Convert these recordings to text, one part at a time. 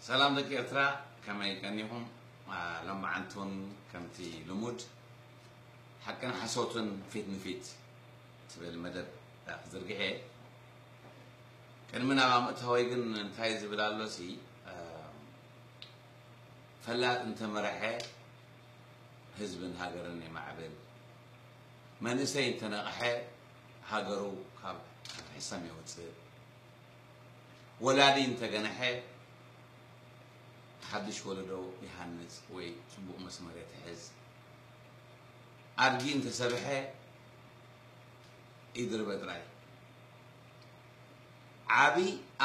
ሰላም ደቂ ኤርትራ፣ ከመይ ቀኒኹም? ሎማዓንቲ እውን ከምቲ ልሙድ ሓቅን ሓሶትን ፊት ንፊት ትብል መደብ ክዝርግሐ። ቅድሚ ናብኣ ምእታወይ ግን እንታይ ዝብል ኣሎሲ፣ ፈላጥ እንተመረሐ ህዝብን ሃገርን የማዕብል፣ መንእሰይ እንተነቕሐ ሃገሩ ካብ ሕሰም የውፅእ፣ ወላዲ እንተገነሐ ሓድሽ ወለዶ ይሃንጽ ወይ ጽቡቕ መስመር የትሕዝ፣ ኣድጊ እንተሰብሐ ይድርበ ጥራይ፣ ዓቢ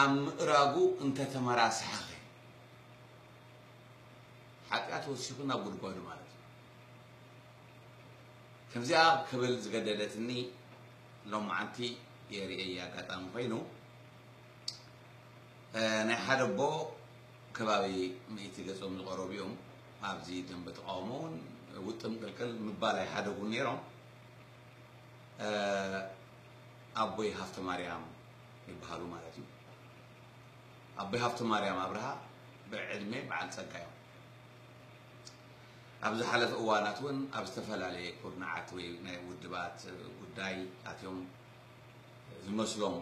ኣብ ምእራጉ እንተተመራስሐኸ ሓጢኣት ወሲኹ ናብ ጉድጓዱ ማለት እዩ። ከምዚኣ ክብል ዝገደደትኒ ሎማዓንቲ የርእየ ኣጋጣሚ ኮይኑ፣ ናይ ሓደ ኣቦ ከባቢ ሚእቲ ገጾም ዝቐረቡ እዮም። ኣብዚ ደንበ ተቃውሞ እውን ውጥም ቅልቅል ምባል ኣይሓደጉን ነይሮም። ኣቦይ ሃፍተ ማርያም ይበሃሉ ማለት እዩ። ኣቦይ ሃፍተ ማርያም ኣብርሃ ብዕድመ በዓል ጸጋ እዮም። ኣብ ዝሓለፈ እዋናት እውን ኣብ ዝተፈላለየ ኩርናዓት ወይ ናይ ውድባት ጉዳይ ኣትዮም ዝመስሎም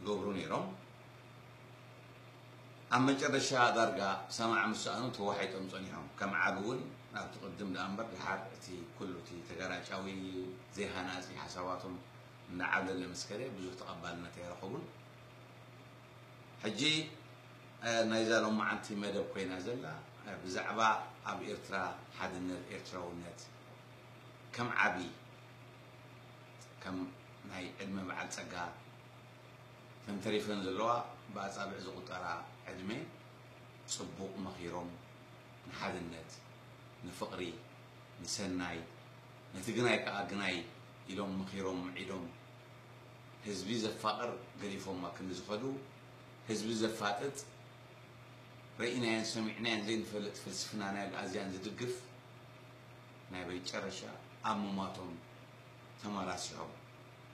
ገብሩ ነይሮም። ኣብ መጨረሻ ዳርጋ ሰማዕ ምስ ሰኣኑ ተዋሒጦም ጸኒሖም። ከም ዓቢ እውን ናብቲ ቅድም ደኣ እምበር ድሓር እቲ ኩሉ እቲ ተገራጫዊ ዘይሃናጺ ሓሳባቶም እናዓብለለ ምስ ከደ ብዙሕ ተቐባልነት ኣይረኸቡን። ሕጂ ናይዛ ሎማዓንቲ መደብ ኮይና ዘላ ብዛዕባ ኣብ ኤርትራ ሓድነት፣ ኤርትራውነት ከም ዓቢ፣ ከም ናይ ዕድመ በዓል ጸጋ ተንተሪፈን ዘለዋ ብኣጻብዕ ዝቑጠራ ዕድመ ጽቡቕ መኺሮም ንሓድነት፣ ንፍቕሪ፣ ንሰናይ፣ ነቲ ግናይ ከኣ ግናይ ኢሎም መኺሮም ምዒዶም ህዝቢ ዘፋቕር ገዲፎማ ክንዲ ዝኸዱ፣ ህዝቢ ዘፋጥጥ፣ ርኢናዮን ሰሚዕናዮን ዘይንፈልጥ ፍልስፍና ናይ ኣግኣዝያን ዝድግፍ ናይ መጨረሻ ኣብ ምሟቶም ተመራሲሖም።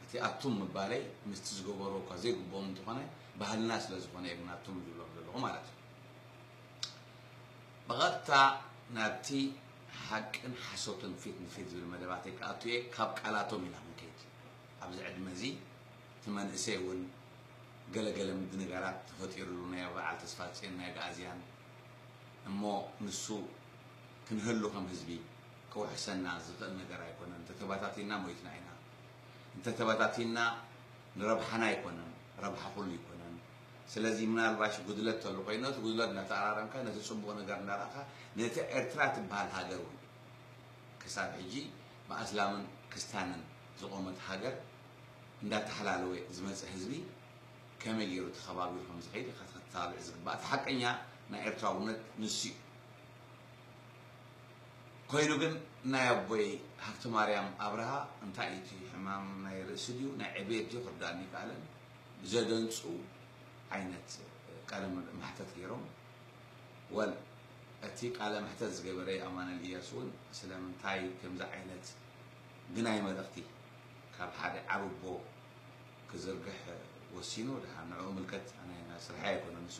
እቲ ኣቱም ምባለይ ምስቲ ዝገበርዎ እኳ ዘይግብኦም እንተኾነ ባህልና ስለ ዝኾነ እየ ግን ኣቱም ዝብሎም ዘለኹ ማለት እዩ። ብቐጥታ ናብቲ ሓቅን ሓሶትን ፊት ንፊት ዝብል መደባተይ ክኣቱ እየ። ካብ ቃላቶም ኢና ክንከይድ። ኣብዚ ዕድመ እዚ እቲ መንእሰይ እውን ገለገለ ምድንጋራት ተፈጢሩሉ ናይ በዓል ተስፋጽዮን ናይ ኣግኣዝያን እሞ ንሱ ክንህሉ ከም ህዝቢ ክውሕሰና ዝኽእል ነገር ኣይኮነን። እንተተባታቲና ሞይትና ኢና። እንተተባታቲና ንረብሓና ኣይኮነን፣ ረብሓ ኩሉ ኣይኮነን። ስለዚ ምናልባሽ ጉድለት ተሎ ኮይኑ እቲ ጉድለት እናተኣራረምካ ነቲ ጽቡቕ ነገር እናረኣኻ ነቲ ኤርትራ ትበሃል ሃገር እውን ክሳብ ሕጂ ብኣስላምን ክስታንን ዝቖመት ሃገር እንዳተሓላለወ ዝመጸ ህዝቢ ከመይ ገይሩ ተኸባቢሩ ከም ዝኸይድ ኢኻ ከተተባብዕ ዝግባእ። እቲ ሓቀኛ ናይ ኤርትራውነት ንሱ እዩ። ኮይኑ ግን ናይ ኣቦይ ሃብተ ማርያም ኣብርሃ እንታይ እዩ እቲ ሕማም ናይ ርእሲ ድዩ ናይ ዕቤት ድዩ ክርዳእኒ ይከኣለን ዘደንጹ ዓይነት ቃለ ማሕተት ገይሮም። ወል እቲ ቃለ መሕተት ዝገበረ ኣማኑኤል ኢያሱ እውን ስለምንታይ ከምዚ ዓይነት ግናይ መልእኽቲ ካብ ሓደ ዓቢ ኣቦ ክዝርግሕ ወሲኑ ድሓን ንዕኡ ምልከት ኣነ ናይ ስርሐይ ኣይኮነን ንሱ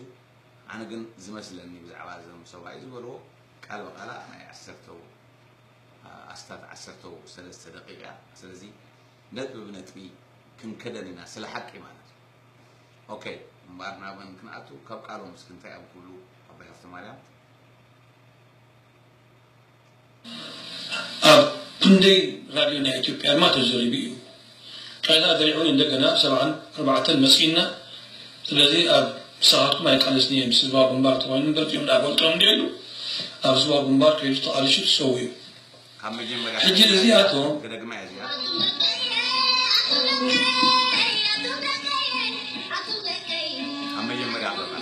ኣነ ግን ዝመስለኒ ብዛዕባ እዞም ሰብኣይ ዝበልዎ ቃል ብቃላ ናይ ዓሰርተ ኣስታት ዓሰርተ ሰለስተ ደቂቃ ስለዚ ነጥቢ ብነጥቢ ክንከደን ኢና ስለ ሓቂ ማለት እዩ ኦኬ እምበኣር ናበን ክንኣቱ ካብ ቃሎም እስኪ እንታይ ኣብ ክብሉ ኣቦይ ሃፍተ ማርያም ኣብ ክንደይ ራድዮ ናይ ኢትዮጵያ ድማ ተዘሪቡ እዩ። ቻይና ደሪዑ እንደገና ሰብዓን ኣርባዕተን መፂእና። ስለዚ ኣብ ንስኻትኩም ኣይቃለስን እየ ምስ ህዝባዊ ግንባር ተኾይኑ እምበር እዚኦም ደኣ ፈልጦም እንዲዮ ኢሉ ኣብ ህዝባዊ ግንባር ከይዱ ተቓሊሱ ተሰዊኡ። ካብ መጀመርያ ሕጂ እዚኣቶም ክደግማ እያ እዚኣ ካብ መጀመርያ ኣሎና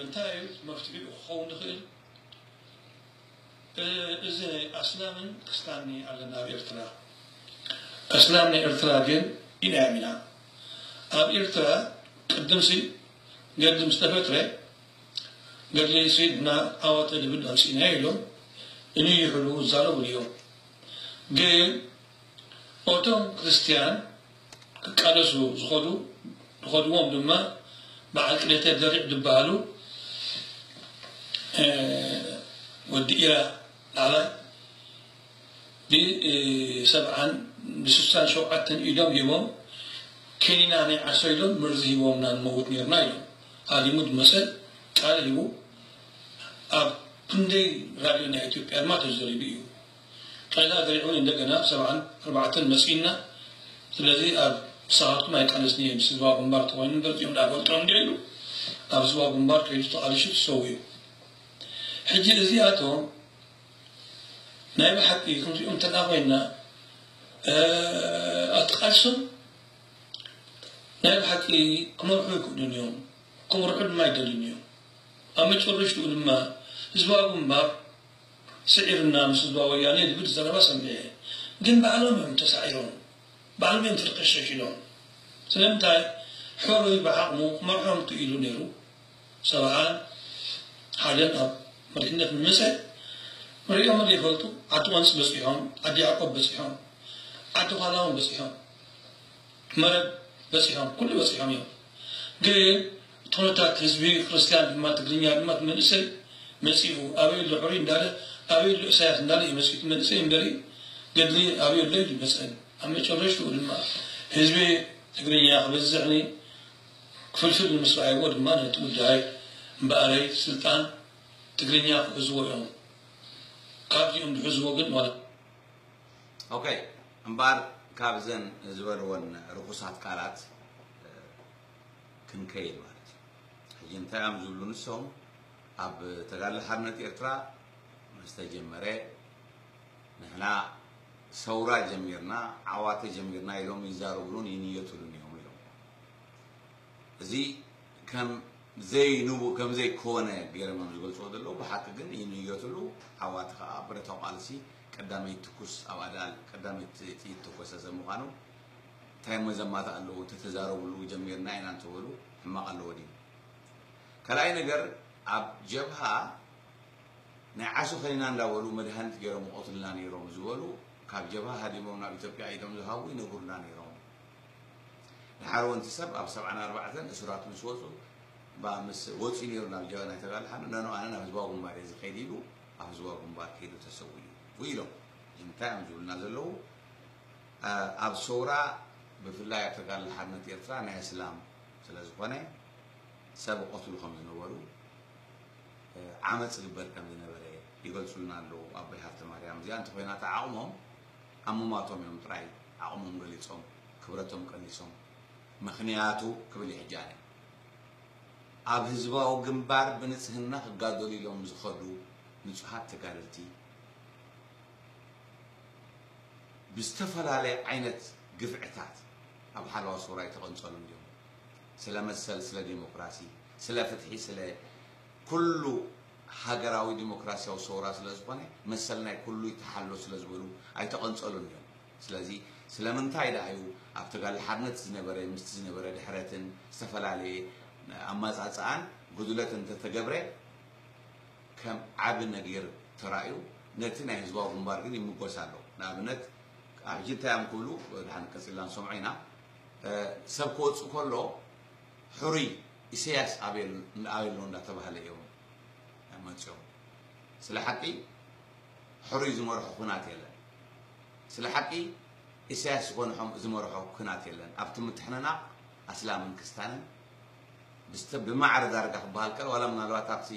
እንታይ እዩ መፍትሒኡ ክኸውን ዝኽእል? እዚ ኣስላምን ክስታንን ኣለና ኣብ ኤርትራ። ኣስላም ናይ ኤርትራ ግን ኢልናዮም ኢና። ኣብ ኤርትራ ቅድምሲ ገድሊ ምስ ተፈጥረ ገድሊ ስዊድና ዓወተ ድብል ኣምጺእናዮ ኢሎም እንይሕሉ ዝዛረቡ እዮም። ግን እቶም ክርስትያን ክቃለሱ ዝኸዱ ዝኸድዎም ድማ በዓል ቅደተ ደሪዕ ዝበሃሉ ወዲ ኢራ ላዕላይ ብሰብዓን ብስሳን ሸውዓተን ኢዶም ሂቦም ኬኒና ናይ ዓሶ ኢሎም መርዚ ሂቦምና ንመውት ነርና ኢሎም። ሃዲሙ ዝመፀ ቃል ሂቡ ኣብ ክንደይ ራድዮ ናይ ኢትዮጵያ ድማ ተዘሪቡ እዩ። ቃይዛ ዘሪዑ እንደገና ሰብዓን ኣርባዕተን መፂእና። ስለዚ ኣብ ንስኻትኩም ኣይቃለስን እየ ምስ ህዝባዊ ግንባር ተኮይኑ እምበር እዚኦም ዳፈልጦም እንዲሉ ኣብ ህዝባዊ ግንባር ከይዱ ተቃሊሹ ተሰዊኡ። ሕጂ እዚኣቶም ናይ ብሓቂ ክንሪኦም እንተና ኮይና ኣቲ ቃልሶም ናይ ብሓቂ ክመርሑ ይክእሉን እዮም። ክመርሑ ድማ ይደልን እዮም። ኣብ መጨረሽትኡ ድማ ህዝባዊ ግንባር ስዒርና ምስ ህዝባዊ ወያነ ዝብል ዘረባ ሰሚዐ። ግን ባዕሎም እዮም ተሳዒሮም፣ ባዕሎም እዮም ፍርቀሸሽ ኢሎም። ስለምንታይ? ሕሩይ ብዓቕሙ ክመርሖም ክኢሉ ነይሩ። ሰብዓን ሓደን ኣብ መሪሕነት ንምፀ መሪኦም ዘይፈልጡ ዓዲ ቆንፂ በፂሖም፣ ዓዲ ያዕቆብ በፂሖም፣ ዓዲ ኳላውን በፂሖም፣ መረብ በፂሖም፣ ኩሉ በፂሖም እዮም። ግን እቲ ኩነታት ህዝቢ ክርስትያን ድማ ትግርኛ ድማ እቲ መንእሰይ መፂኡ ኣበይ ኣሎ ሕሩይ እንዳለ ኣበይ ኣሎ እሳያስ እንዳለ እዩ መፂኡ እቲ መንእሰይ እምበሪ ገድሊ ኣበይ ኣሎ ይመፅእን ኣብ መጨረሽትኡ ድማ ህዝቢ ትግርኛ ክበዝሕኒ ክፍልፍል ምስ ረኣይዎ ድማ ነቲ ጉዳይ እምበኣረይ ስልጣን ትግርኛ ክሕዝዎ እዮም። ካብዚኦም ዝሕዝዎ ግን ዋላ ኦኬ እምበኣር ካብዘን ዝበልወን ርኹሳት ቃላት ክንከይድ ማለት እዩ። ሕጂ እንታይ እዮም ዝብሉ ንሶም ኣብ ተጋድሎ ሓርነት ኤርትራ ምስ ተጀመረ ንሕና ሰውራ ጀሚርና ዓዋተ ጀሚርና ኢሎም ይዛረብሉን ይንየትሉን እዮም ኢሎም። እዚ ከም ዘይንቡ ከም ዘይኮነ ገይሮም እዮም ዝገልፅዎ ዘለዉ። ብሓቂ ግን ይንየትሉ። ዓዋተ ከዓ ብረታዊ ቃልሲ ቀዳመይቲ ትኩስ ኣብ ኣድኣል ቀዳመይቲ ጥይት ተኮሰ ሰብ ምዃኑ እንታይ መዘማት ኣለዎ? እንተተዛረብሉ ጀሚርና ኢና እንተበሉ ሕማቕ ኣለዎ ድዩ? ካልኣይ ነገር ኣብ ጀብሃ ናይ ዓሱ ኸኒና እንዳበሉ መድሃኒት ገይሮም ይቐትሉና ነይሮም ዝበሉ ካብ ጀብሃ ሃዲሞም ናብ ኢትዮጵያ ኢዶም ዝሃቡ ይነግሩና ነይሮም። ድሓር እውን እቲ ሰብ ኣብ ሰብዓን ኣርባዕተን እሱራት ምስ ወፁ ባ ምስ ወፂኡ ነይሩ ናብ ጀብሃ ናይ ተጋድሎ ሓርነት ነኖ ኣነ ናብ ህዝባዊ ግንባር እየ ዝኸይድ ኢሉ ኣብ ህዝባዊ ግንባር ከይዱ ተሰዊኡ ኢሎም። እንታይ እዮም ዝብሉና ዘለዉ? ኣብ ሰውራ ብፍላይ ኣብ ተጋድሎ ሓርነት ኤርትራ ናይ እስላም ስለ ዝኾነ ሰብ ይቐትሉ ከም ዝነበሩ ዓመፅ ይግበር ከም ዝነበረ ይገልፁልና ኣለዉ ኣቦይ ሃብተማርያም። እዚኣ እንተኾይና እታ ዓቕሞም ኣብ ምማቶም እዮም ጥራይ ዓቕሞም ገሊፆም ክብረቶም ቀኒሶም። ምኽንያቱ ክብል እዩ ሕጂ ኣነ ኣብ ህዝባዊ ግንባር ብንፅህና ክጋደሉ ኢሎም ዝኸዱ ንፁሃት ተጋደልቲ ብዝተፈላለየ ዓይነት ግፍዕታት ኣብ ሓለዋ ሰውራ ኣይተቐንፀሉን ድዮም? ስለ መሰል፣ ስለ ዲሞክራሲ፣ ስለ ፍትሒ፣ ስለ ኩሉ ሃገራዊ ዲሞክራሲያዊ ሰውራ ስለ ዝኾነ መሰል ናይ ኩሉ ይተሓሎ ስለ ዝበሉ ኣይተቐንፀሉን እዮም። ስለዚ ስለምንታይ ደኣ እዩ ኣብ ተጋድሎ ሓርነት ዝነበረ ምስቲ ዝነበረ ድሕረትን ዝተፈላለየ ኣማፃፅኣን ጉድለት እንተተገብረ ከም ዓቢ ነጊር ተራእዩ ነቲ ናይ ህዝባዊ ግንባር ግን ይምጎስ ኣሎ። ንኣብነት ኣብ ሕጂ እንታይ እዮም ክብሉ ድሓን ቀፂልና ንሰምዖ ኢና። ሰብ ክወፅእ ከሎ ሕሩይ ኢሰያስ ኣበይ ኣሎ እንዳተባህለ እዮም መፅኦም። ስለ ሓቂ ሕሩይ ዝመርሖ ኩናት የለን። ስለ ሓቂ ኢሰያስ ዝኾነ ዝመርሖ ኩናት የለን። ኣብቲ ምትሕንናቕ ኣስላምን ክስታንን ብማዕረ ዳርጋ ክበሃል ከሎ ዋላ ምናልባት ኣብቲ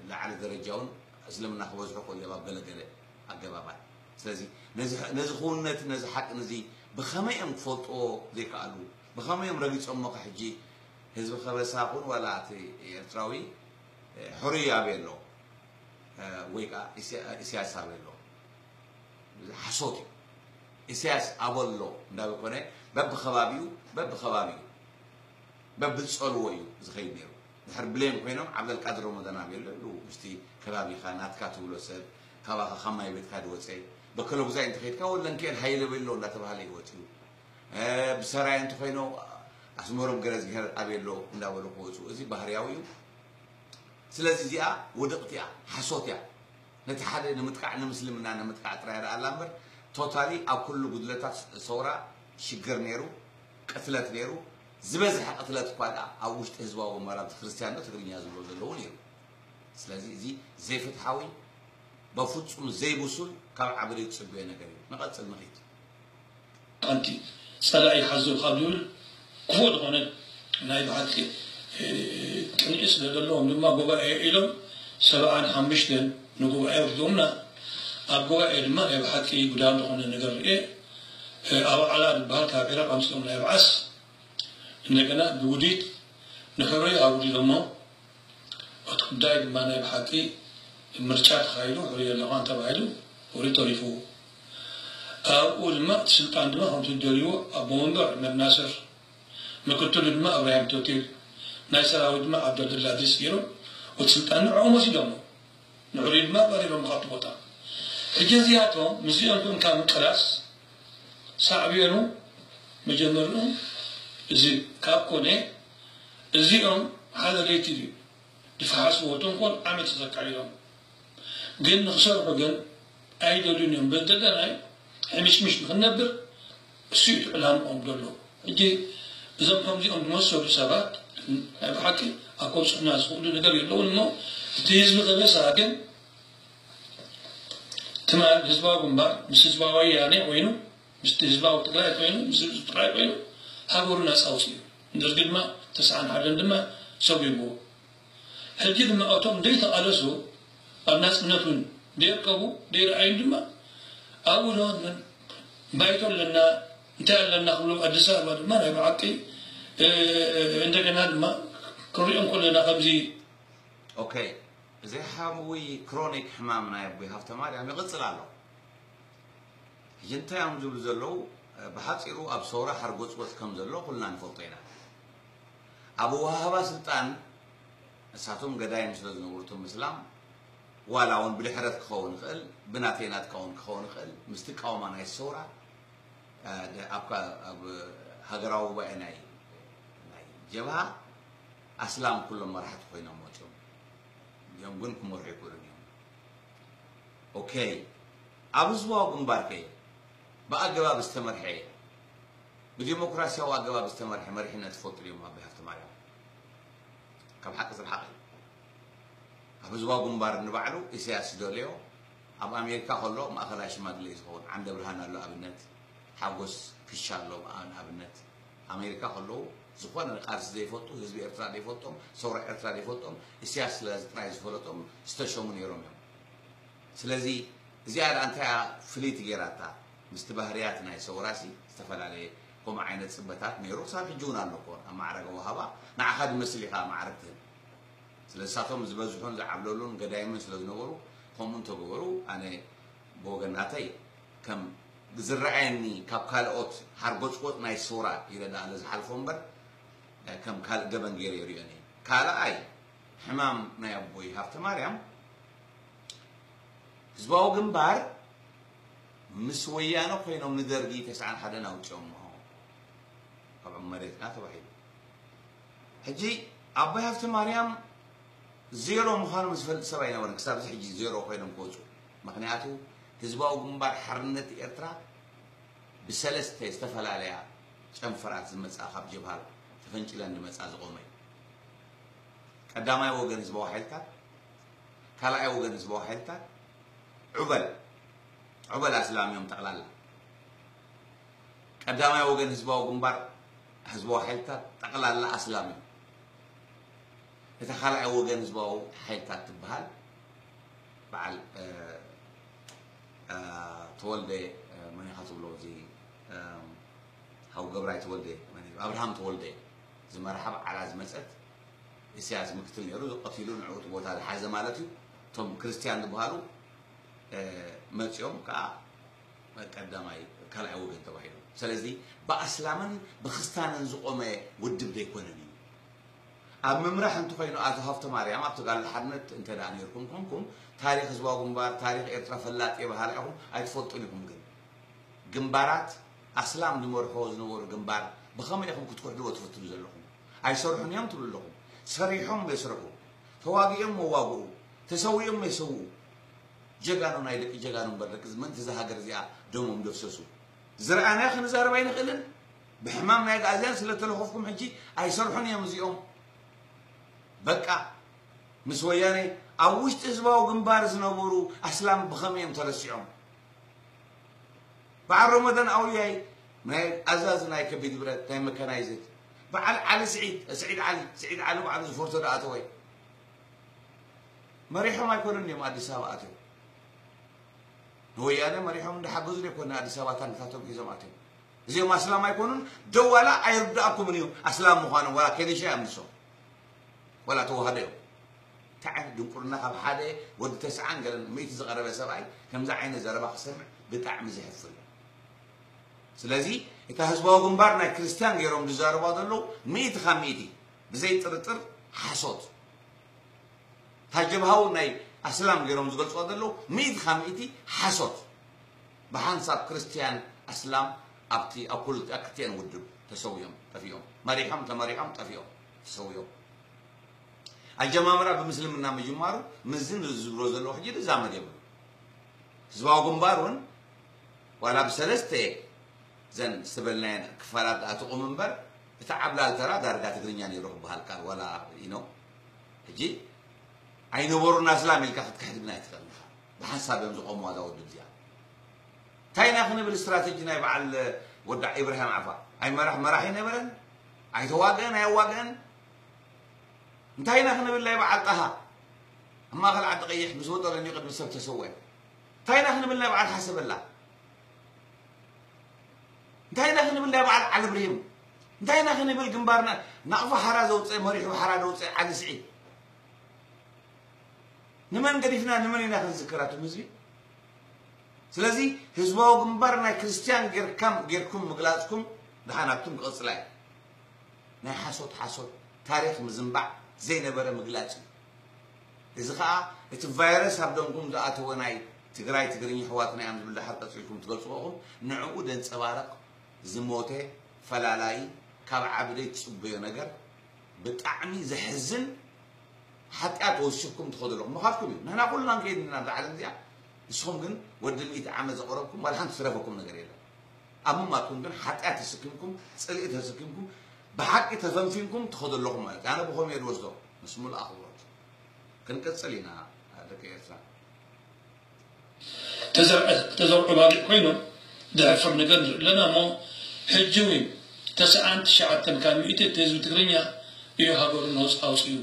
ላዕሊ ደረጃ እውን እስልምና ክበዝሑ ክእሉ እዮም ኣብ ገለገለ ኣገባባት። ስለዚ ነዚ ክውነት ነዚ ሓቂ ነዚ ብኸመይ እዮም ክፈልጥዎ ዘይከኣሉ? ብኸመይ እዮም ረጊፆሞ? ከ ሕጂ ህዝቢ ከበሳ ኹን ዋላ እቲ ኤርትራዊ ሕሩይ ኣበይ ኣሎ ወይ ከዓ ኢሳያስ ኣበይ ኣሎ? ሓሶት እዩ። ኢሳያስ ኣበሎ እንዳበኮነ በብኸባቢኡ በብኸባቢኡ በብዝፀልዎ እዩ ዝኸይድ ነይሩ። ድሕር ብሌን ኮይኖም ዓብደልቃድር ረመዳን ኣበሎ ይብሉ። ምስቲ ከባቢኻ ናትካ ትብሎ ሰብ ካባኻ ካብ ማይ ቤትካ ዝወፀ በከለጉዛይ እንተኸይድካ ወለንክኤል ሃይለ ቤሎ እንዳተባሃለ ይወፅኡ። ብሰራየ እንተኮይኖ ኣስመሮም ገረዝግሄር ኣበሎ እንዳበሉ ክወፁ። እዚ ባህርያዊ እዩ። ስለዚ እዚኣ ውድቕቲ እያ፣ ሓሶት እያ። ነቲ ሓደ ንምጥቃዕ፣ ንምስልምና ንምጥቃዕ ጥራይ ረኣላ እምበር፣ ቶታሊ ኣብ ኩሉ ጉድለታት ሰውራ ሽግር ነይሩ፣ ቅትለት ነይሩ። ዝበዝሐ ቅትለት እኳ ደኣ ኣብ ውሽጢ ህዝባዊ ግንባር ኣብቲ ክርስትያን ዶ ትግርኛ ዝብሎ ዘለዉ ነይሩ። ስለዚ እዚ ዘይፍትሓዊ፣ በፍጹም ዘይብሱል፣ ካብ ዓበደይ ትጽበዮ ነገር እዩ። ንቐጽል ንኺድ። ሓንቲ ጸላኢ ሓዘው ካብ ዝብል ክፉእ ዝኾነ ናይ ብሓቂ ቅንኢ ስለ ዘለዎም ድማ ጉባኤ ኢሎም ሰብዓን ሓሙሽተን ንጉባኤ ወስዶምና። ኣብ ጉባኤ ድማ ናይ ብሓቂ ጉዳም ዝኾነ ነገር ርኤ። ኣባዓላ ዝበሃል ካብ ዒራቕ ኣምፅኦም ናይ ብዓስ እንደገና ብውዲት ንሕሩይ ኣውዲዶሞ። እቲ ጉዳይ ድማ ናይ ብሓቂ ምርጫ ተኻይዱ ሕሩይ ኣለኹ ተባሂሉ ሕሩይ ተሪፉ። ኣብኡ ድማ እቲ ስልጣን ድማ ከምቲ ዝደልይዎ ኣቦ ወንበር ዑመር ናስር፣ ምክትሉ ድማ እብራሂም ቶቲል፣ ናይ ሰራዊት ድማ ዓብደልድላ ድሪስ ገይሮም እቲ ስልጣን ንዕኦም ወሲዶሞ። ንሕሩይ ድማ ኣባሪሮም ካብቲ ቦታ። ሕጂ እዚኣቶም ምስዚኦም ኮንካ ምቅላስ ሳዕቤኑ መጀመሪኡ እዚ ካብ ኮነ እዚኦም ሓደ ለይቲ ድዩ ዝፈሓስዎ ተንኮል ዓመት ዘካይዶም ግን ንክሰርሑ ግን ኣይደልዩን እዮም። በደለናይ ሕምሽምሽ ንክንነብር እሱ እዩ ዕላምኦም ዘሎ። ሕጂ እዞም ከምዚኦም ዝመሰሉ ሰባት ናይ ብሓቂ ኣብ ከብፅሑና ዝኽእሉ ነገር የለውን እሞ እቲ ህዝቢ ከበሳ ግን ትማል ህዝባዊ ግንባር ምስ ህዝባዊ ወያኔ ኮይኑ ምስቲ ህዝባዊ ትግራይ ኮይኑ ምስ ህዝቢ ትግራይ ኮይኑ ሃገሩ ናፃ ኣውፅኡ። ደርጊ ድማ ተስዓን ሓደን ድማ ሰጒግዎ። ሕጂ ድማ እቶም ዘይተቓለሱ ኣብ ናፅነት እውን ዘይርከቡ ዘይረኣዩን ድማ ኣብኡ ዶ ባይቶ ኣለና እንታይ ኣለና ክብሎም ኣዲስ ኣበባ ድማ ናይ ብሓቂ እንደገና ድማ ክንሪኦም ከለና ከምዚ ኦኬ፣ እዚ ሓዊ ክሮኒክ ሕማም ናይ ኣቦይ ሃብተ ማርያም ይቕጽል ኣሎ። ሕጂ እንታይ እዮም ዝብሉ ዘለዉ? ብሓጺሩ ኣብ ሰውራ ሓርጎጽጎጽ ከም ዘሎ ኩልና ንፈልጦ ኢና። ኣብ ኣወሃህባ ስልጣን እሳቶም ገዳይም ስለ ዝነበሩ እቶም ምስላም ዋላ እውን ብድሕረት ክኸውን ይኽእል፣ ብናተይ ናትካ እውን ክኸውን ይኽእል፣ ምስ ትቃወማ ናይ ሰውራ ኣብ ሃገራዊ ጉባኤ ናይ ናይ ጀብሃ ኣስላም ኩሎም መራሕቲ ኮይኖም መፅኦም እዮም ግን ክመርሑ ኣይክእሉን እዮም። ኦኬ ኣብ ህዝባዊ ግንባር ከ ብኣገባብ ዝተመርሐ ብዲሞክራሲያዊ ኣገባብ ዝተመርሐ መሪሕነት ትፈልጡ ድዮም ኣቦይ ሃብተ ማርያም? ካብ ሓቂ ዝረሓቐ እዩ። ኣብ ህዝባዊ ግንባር ንባዕሉ ኢሳያስ ዝደለዮ ኣብ ኣሜሪካ ከሎ ማእኸላይ ሽማግለ እዩ ዝኸውን። ዓንደ ብርሃን ኣሎ ኣብነት፣ ሓጎስ ክሻ ኣሎ ንኣብነት። ኣሜሪካ ከለዉ ዝኾነ ቃልሲ ዘይፈልጡ፣ ህዝቢ ኤርትራ ዘይፈልጦም፣ ሰውራ ኤርትራ ዘይፈልጦም፣ ኢሳያስ ስለዚ ጥራይ ዝፈለጦም ዝተሸሙ ነይሮም እዮም። ስለዚ እዚኣ ደኣ እንታይ እያ ፍልይቲ ገይራታ? ምስቲ ባህርያት ናይ ሰውራሲ ዝተፈላለየ ከምኡ ዓይነት ጽበታት ነይሩ። ክሳብ ሕጂ እውን ኣሎ እኮ ኣብ ማዕረገ ወሃባ ንዓኻ ዝመስል ኢኻ ማዕረግ ትህብ። ስለዚ ንሳቶም ዝበዝሑን ዝዓብለሉን ገዳይምን ስለ ዝነበሩ ከምኡ እንተገበሩ ኣነ ብወገን ናተይ ከም ዝረኣየኒ ካብ ካልኦት ሓርጎጽጎጽ ናይ ሰውራ ኢለ ደኣ ዝሓልፎ እምበር ከም ካልእ ገበን ገይረ ይርእዮን እየ። ካልኣይ ሕማም ናይ ኣቦይ ሃብተ ማርያም ህዝባዊ ግንባር ምስ ወያነ ኮይኖም ንደርጊ ተስዓን ሓደን ኣውፂኦሞ ካብ መሬትና ተባሂሉ። ሕጂ ኣቦይ ሃብተ ማርያም ዜሮ ምዃኖም ዝፈልጥ ሰብ ኣይነበረን። ክሳብ እዚ ሕጂ ዜሮ ኮይኖም ክወፁ። ምክንያቱ ህዝባዊ ግንባር ሓርነት ኤርትራ ብሰለስተ ዝተፈላለያ ጨንፈራት ዝመፃ ካብ ጀብሃ ተፈንጭለን ዝመፃ ዝቆመ እዩ። ቀዳማይ ወገን ህዝባዊ ሓይልታት፣ ካልኣይ ወገን ህዝባዊ ሓይልታት፣ ዑበል ዑበል ኣስላም እዮም ጠቕላላ። ቀዳማይ ወገን ህዝባዊ ግንባር ህዝባዊ ሓይልታት ጠቕላላ ኣስላም እዮም። እታ ካልኣይ ወገን ህዝባዊ ሓይልታት ትበሃል በዓል ተወልደ መን ኢኻ ትብሎ እዚ ሓው ገብራይ ተወልደ ኣብርሃም ተወልደ ዝመርሓ በዓላ ዝመፀት ኢሳያስ ምክትል ነይሩ ቀቲሉ ንዕኡ እቲ ቦታ ዝሓዘ ማለት እዩ። እቶም ክርስትያን ዝበሃሉ መፂኦም ከዓ ቀዳማይ ካልኣይ ወገን ተባሂሎም። ስለዚ ብኣስላምን ብክስታንን ዝቆመ ውድብ ዘይኮነን እዩ። ኣብ ምምራሕ እንተኾይኑ ኣቶ ሃብተ ማርያም ኣብ ተጋድሎ ሓርነት እንተ ደኣ ነይርኩም ኮንኩም ታሪኽ ህዝባዊ ግንባር ታሪኽ ኤርትራ ፈላጥ እየ በሃላ ኢኹም ኣይትፈልጡን ኢኹም። ግን ግንባራት ኣስላም ዝመርሕዎ ዝነበሩ ግንባር ብኸመይ ኢኹም ክትክሕድዎ ትፍትኑ ዘለኹም? ኣይሰርሑን እዮም ትብሉ ኣለኹም። ሰሪሖም የስርሑ። ተዋጊኦም መዋግኡ፣ ተሰዊኦም መይሰውኡ። ጀጋኑ ናይ ደቂ ጀጋኑ እምበር ደቂ ምእንቲ እዛ ሃገር እዚኣ ደሞም ደፍሰሱ። ዝረኣናዮ ክንዛረብ ኣይንኽእልን። ብሕማም ናይ ኣግኣዝያን ስለ ተለኸፍኩም ሕጂ ኣይሰርሑን እዮም እዚኦም። በቃ ምስ ወያነ ኣብ ውሽጢ ህዝባዊ ግንባር ዝነበሩ ኣስላም ብኸመይ እዮም ተረሲዖም? በዓል ረመዳን ኣውልያይ ናይ ኣዛዚ ናይ ከቢድ ብረት ናይ መካናይዝድ በዓል ዓሊ ስዒድ ስዒድ ዓሊ ስዒድ ዓሊ ባዕሉ ዝፈርቶ ዶ ኣተወ? መሪሖም ኣይኮኑን እዮም ኣዲስ ኣበባ ኣትዮም። ንወያነ መሪሖም እንዳሓገዙ ዘይኮነ ኣዲስ ኣበባ ታንክታቶም ሒዞም ኣትዮም። እዚኦም ኣስላም ኣይኮኑን። ደው ዋላ ኣይርዳእኩምን እዩ ኣስላም ምዃኖም። ዋላ ከኒሻ እዮም ንሶም ዋላ ተዋህዶ እዮም። እንታይ ዓይነት ድንቁርና! ካብ ሓደ ወዲ ተስዓን ገለን ሚእቲ ዝቐረበ ሰብኣይ ከምዚ ዓይነት ዘረባ ክሰምዕ ብጣዕሚ ዘሕፍር እዩ። ስለዚ እታ ህዝባዊ ግንባር ናይ ክርስትያን ገይሮም ዝዛረባ ዘለዉ ሚእቲ ካብ ሚእቲ ብዘይ ጥርጥር ሓሶት። እታ ጀብሃ እውን ናይ ኣስላም ገይሮም ዝገልፅዋ ዘለዉ ሚእቲ ካብ ሚእቲ ሓሶት። ብሓንሳብ ክርስትያን ኣስላም ኣብቲ ኣብ ክልቲኣን ውድብ ተሰዊኦም ጠፊኦም፣ መሪሖም ተመሪሖም ጠፊኦም ተሰዊኦም። ኣጀማምራ ብምስልምና ምጅማሩ ምስዚ ዝብሎ ዘለዉ ሕጂ ዝዛመድ የብሉ። ህዝባዊ ግንባር እውን ዋላ ብሰለስተ ዘን ዝተበልናየን ክፋላት ኣትቑም እምበር እቲ ዓብላል ተራ ዳርጋ ትግርኛ ነይሩ ክበሃል ቃል ዋላ ኢኖ ሕጂ ኣይነበሩን ኣስላም ኢልካ ክትክሕድ ግን ኣይትኽእልን ኢኻ። ብሓንሳብ እዮም ዝቆምዋ እዛ ውድብ እዚኣ። እንታይ ኢና ክንብል ስትራተጂ ናይ በዓል ወዲ ኢብራሂም ዓፋ? ኣይመራሕ መራሕ ኣይነበረን፣ ኣይተዋግአን ኣየዋግአን። እንታይ ኢና ክንብል ናይ በዓል ጣሃ ኣብ ማእኸል ዓዲ ቀይሕ ምስ ወጠረን እዩ ቅድሚ ሰብ ተሰወ? እንታይ ኢና ክንብል ናይ በዓል ሓሰበላ? እንታይ ኢና ክንብል ናይ በዓል ዓሊ ብርሂም? እንታይ ኢና ክንብል ግንባርና ናቕፋ ሓራ ዘውፅአ መሪሑ ሓራ ዘውፅአ ዓሊ ስዒድ? ንመን ገዲፍና ንመን ኢና ክንዝክር ኣቱም ህዝቢ? ስለዚ ህዝባዊ ግንባር ናይ ክርስትያን ጌርካም ጌርኩም ምግላፅኩም ድሓናቱም ክቕፅላ እዩ። ናይ ሓሶት ሓሶት ታሪኽ ምዝንባዕ ዘይነበረ ምግላፅ እዩ። እዚ ኸዓ እቲ ቫይረስ ኣብ ደምኩም ዝኣተወ ናይ ትግራይ ትግርኛ ኣሕዋትና እዮም ዝብል ድሓር ቀፂልኩም ትገልፅዎ ኢኹም። ንዕኡ ደንፀባረቕ ዝሞተ ፈላላዪ ካብ ዓብደይ ትፅበዮ ነገር ብጣዕሚ ዘሕዝን ሓጢኣት ወሲኽኩም ትኸዱ ኣለኹም። ምኻድኩም እዩ። ንሕና ኩልና ንከይድ ኢና ኣብዛ ዓለም እዚኣ። ንስኹም ግን ወዲ ሚእቲ ዓመት ዘቕረብኩም ዋላ ሓንቲ ትረፈኩም ነገር የለን። ኣብ ምማትኩም ግን ሓጢኣት ተሰኪምኩም፣ ጽልኢ ተሰኪምኩም፣ ብሓቂ ተፈንፊንኩም ትኸዱ ኣለኹም ማለት እዩ። ኣነ ብኸምኡ እየ ዝወስዶ። ምስ ሙሉእ ኣኽብሮት። ክንቅጽል ኢና ደቂ ኤርትራ። ተዘርዐ ተዘርዑ ባሊዕ ኮይኖም ዘሕፍር ነገር ንርኢ ኣለና እሞ ሕጂ እውን ተስዓን ትሽዓተን ካብ ሚእቲ እቲ ህዝቢ ትግርኛ እዩ ሃገሩ ነፃ ኣውፂኡ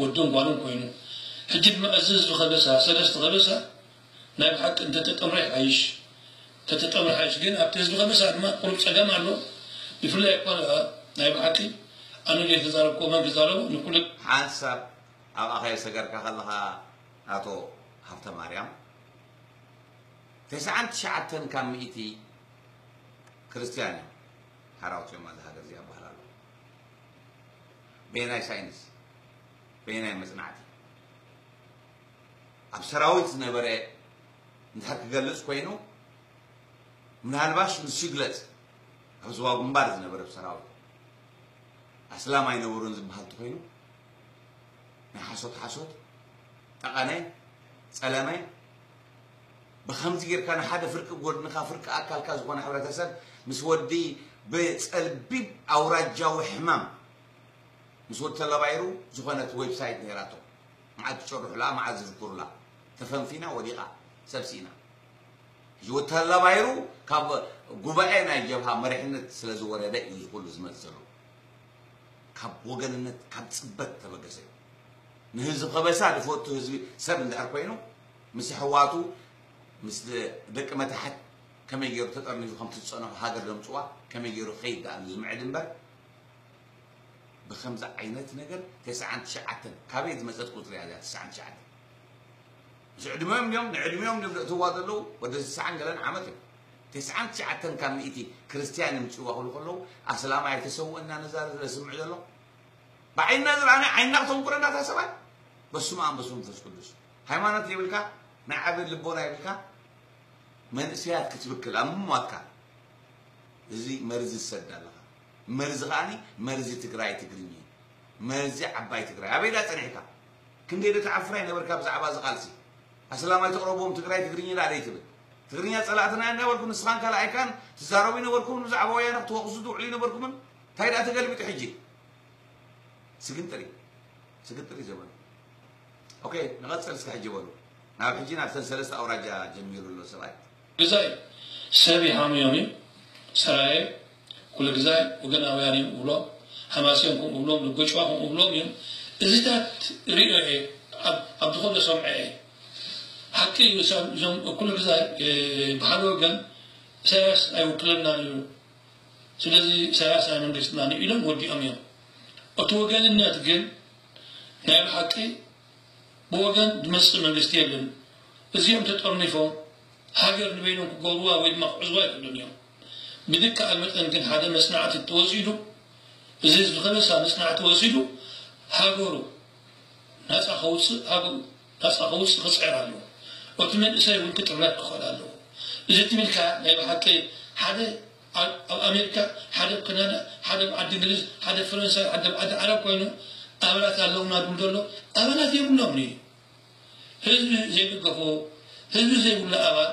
ወዱን ጓሉን ኮይኑ ሕጂ ድማ እዚ ህዝቢ ከበሳ ሰለስተ ከበሳ ናይ ብሓቂ እንተተጠምረ ይሓይሽ እንተተጠምረ ሓይሽ ግን ኣብቲ ህዝቢ ከበሳ ድማ ቁሩብ ፀገም ኣሎ ብፍላይ እኳ ናይ ብሓቂ ኣነ ዘይተዛረብኩ መን ክዛረቡ ንኩሉ ሓንሳብ ኣብ ኣኼብ ሰገርካ ከለኻ ኣቶ ሃብተ ማርያም ተስዓን ትሽዓተን ካብ ሚእቲ ክርስትያን እዮም ሓራ ኣውፂኦም ኣብዚ ሃገር እዚኣ ይበሃል ኣሎ። በየናይ ሳይንስ በየናይ መፅናዕቲ ኣብ ሰራዊት ዝነበረ እንድሕር ክገልፅ ኮይኑ ምናልባሽ ንሱ ይግለፅ ኣብ ዝዋ ግንባር ዝነበረ ሰራዊት ኣስላም ኣይነበሩን ዝበሃል ተኮይኑ ናይ ሓሶት ሓሶት ጠቐነ ጸለመ ብኸምዚ ጌርካ ንሓደ ፍርቂ ጎድንኻ ፍርቂ ኣካልካ ዝኾነ ሕብረተሰብ ምስ ወዲ ብጸልቢብ ኣውራጃዊ ሕማም ምስ ወዲ ተለባይሩ ዝኾነት ዌብሳይት ነይራቶ መዓት ትጨርሑላ መዓት ዝፍክሩላ ተፈንፊና ወዲቓ ሰብሲና ሕጂ ወተላ ባይሩ ካብ ጉባኤ ናይ ጀብሃ መሪሕነት ስለ ዝወረደ እዩ ዝኩሉ ዝመጽእ ዘሎ። ካብ ወገንነት ካብ ጽበት ተበገሰ እዩ። ንህዝቢ ከበሳ ዝፈቱ ህዝቢ ሰብ እንድሕር ኮይኑ ምስ ኣሕዋቱ ምስ ደቂ መታሕት ከመይ ገይሩ ተጠርኒፉ ከምቲ ዝጸነሑ ሃገር ዘምጽዋ ከመይ ገይሩ ክኸይድ ደኣ ዝምዕድ እምበር ብኸምዚ ዓይነት ነገር ተስዓን ትሽዓተን ካበይ ዝመፀት ቁፅሪ እያ እዚኣ ተስዓን ትሽዓተን? ምስ ዕድሚኦም ድዮም ንዕድሚኦም ድዮም ዘእትውዋ ዘለዉ ወዲ ተስዓን ገለን ዓመት እዮም። ተስዓን ትሽዓተን ካብ ሚእቲ ክርስትያን እዮም ዝፅዋኹሉ ከለዉ ኣስላማይ ኣይተሰውእን ኢና ነዛረብ ዘስምዕ ዘሎ ብዓይንና ዝረኣናዮ ዓይንና ክተንቁረና እታ ሰብኣይ በስመ ኣብ በስመ መንፈስ ቅዱስ ሃይማኖት የብልካ ናይ ዓቢ ልቦና የብልካ መንእሰያት ክትብክል ኣብ ምሟትካ እዚ መርዚ ትሰድ ኣለኻ። መርዚ ከዓኒ መርዚ ትግራይ ትግርኛ እዩ። መርዚ ዓባይ ትግራይ ኣበይ ዳ ጸኒሕካ? ክንደይ ዶ ትዓፍር ኣይነበርካ ብዛዕባ እዚ ቃልሲ? ኣስላም ኣይተቕረብዎም ትግራይ ትግርኛ ደኣ ደይትብል። ትግርኛ ጸላእትና እናበልኩ ንስኻን ካልኣይካን ትዛረቡ ይነበርኩም፣ ብዛዕባ ወያነ ክትወቕሱ ትውዕሉ ይነበርኩምን? እንታይ ደኣ ተገልቢጡ ሕጂ? ስግንጥሪ ስግንጥሪ ዘበኑ። ኦኬ፣ ንቐጽል እስከ ሕጂ በሉ። ናብ ሕጂ ናብተን ሰለስተ ኣውራጃ ጀሚሩ ኣሎ ሰብኣይ። ግዛይ ሰብ ይሃምዮም እዩ። ሰራየ ኩሉ ግዛይ ወገናውያን እዮም እብሎም፣ ሃማስዮም ከምኡ እብሎም፣ ልጎጭዋ ከምኡ እብሎም እዮም። እዚታት ርእዮ እየ፣ ኣብ- ኣብ ዝኾነ ሰምዐ እየ። ሓቂ እዩ፣ ሰብ- እዞም ኩሉ ግዛይ እ፣ ብሓደ ወገን ኢሳያስ ኣይውክለናን እዩ፣ ስለዚ ኢሳያስ ናይ መንግስትና ኢሎም ወዲኦም እዮም። እቲ ወገንነት ግን ናይ ብሓቂ ብወገን ዝመጽእ መንግስቲ የለን። እዚኦም ተጠርኒፎም ሃገር ንበይኖም ክገብርዋ ወይ ድማ ክዕዝዋ ይኽእሉን እዮም። ብዝከኣል መጠን ግን ሓደ መጽናዕቲ ተወሲዱ፣ እዚ ህዝቢ ከበሳ መጽናዕቲ ወሲዱ ሃገሩ ናጻ ከውጽእ፣ ሃገሩ ናጻ ከውጽእ ክጽዕር ኣለዎ። እቲ መንእሰይ እውን ክጥረት ክኽእል ኣለዎ። እዚ ትብልካ ናይ ብሓቂ ሓደ ኣብ ኣብ ኣሜሪካ፣ ሓደ ኣብ ካናዳ፣ ሓደ ኣብ ዓዲ እንግሊዝ፣ ሓደ ኣብ ፈረንሳይ፣ ሓደ ኣብ ዓዲ ዓረብ ኮይኑ ኣባላት ኣለውና ድብል ዘሎ ኣባላት የብሎምን እዩ። ህዝቢ ዘይደገፎ፣ ህዝቢ ዘይብሉ ኣባል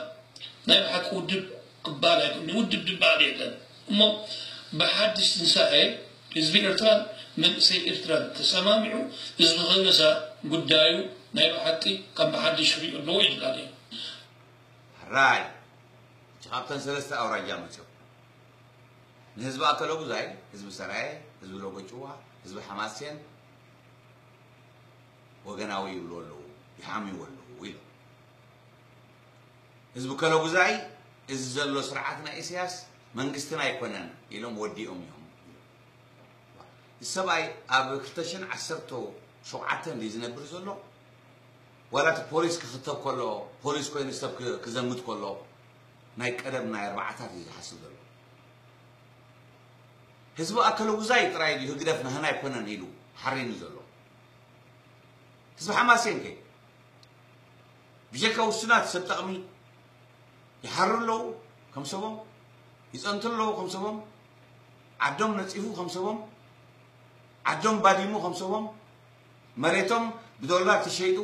ናይ ብሓቂ ውድብ ክበሃል ኣይክእልን። ውድብ ዝበሃል የለን። እሞ ብሓድሽ ትንሳኤ ህዝቢ ኤርትራን መንእሰይ ኤርትራን ተሰማሚዑ ህዝቢ ከበሳ ጉዳዩ ናይ ብሓቂ ከም ብሓድሽ ክሪኦ ኣለዎ ይድላል እዩ። ሕራይ እቲ ካብተን ሰለስተ ኣውራጃ መፅኦም ንህዝቢ ኣከለጉዛይ፣ ህዝቢ ሰራየ፣ ህዝቢ ሎጎጭዋ፣ ህዝቢ ሓማሴን ወገናዊ ይብሉ ኣለዉ፣ ይሓምዩ ኣለዉ ኢሎም። ህዝቢ ከለጉዛይ እዚ ዘሎ ስርዓት ናይ ኢሳያስ መንግስትና ኣይኮነን ኢሎም ወዲኦም እዮም። እዚ ሰብኣይ ኣብ ክልተ ሽሕን ዓሰርተ ሸውዓተን ድዩ ዝነብር ዘሎ? ዋላ እቲ ፖሊስ ክኽተብ ከሎ ፖሊስ ኮይኑ ሰብ ክ- ክዘምት ከሎ ናይ ቀደም ናይ ኣርባዓታት እዩ ዝሓስብ ዘሎ። ህዝቢ ኣከለጉዛይ ጥራይ ድዩ ህግደፍ ናህና ኣይኮነን ኢሉ ሓሪኑ ዘሎ? ህዝቢ ሓማሴን ከ ብጀካ ውሱናት ሰብ ጠቕሚ ይሓሩ ኣለዉ ከም ሰቦም፣ ይጸንቱ ኣለዉ ከም ሰቦም፣ ዓዶም ነጺፉ ከም ሰቦም፣ ዓዶም ባዲሙ ከም ሰቦም፣ መሬቶም ብዶላር ተሸይጡ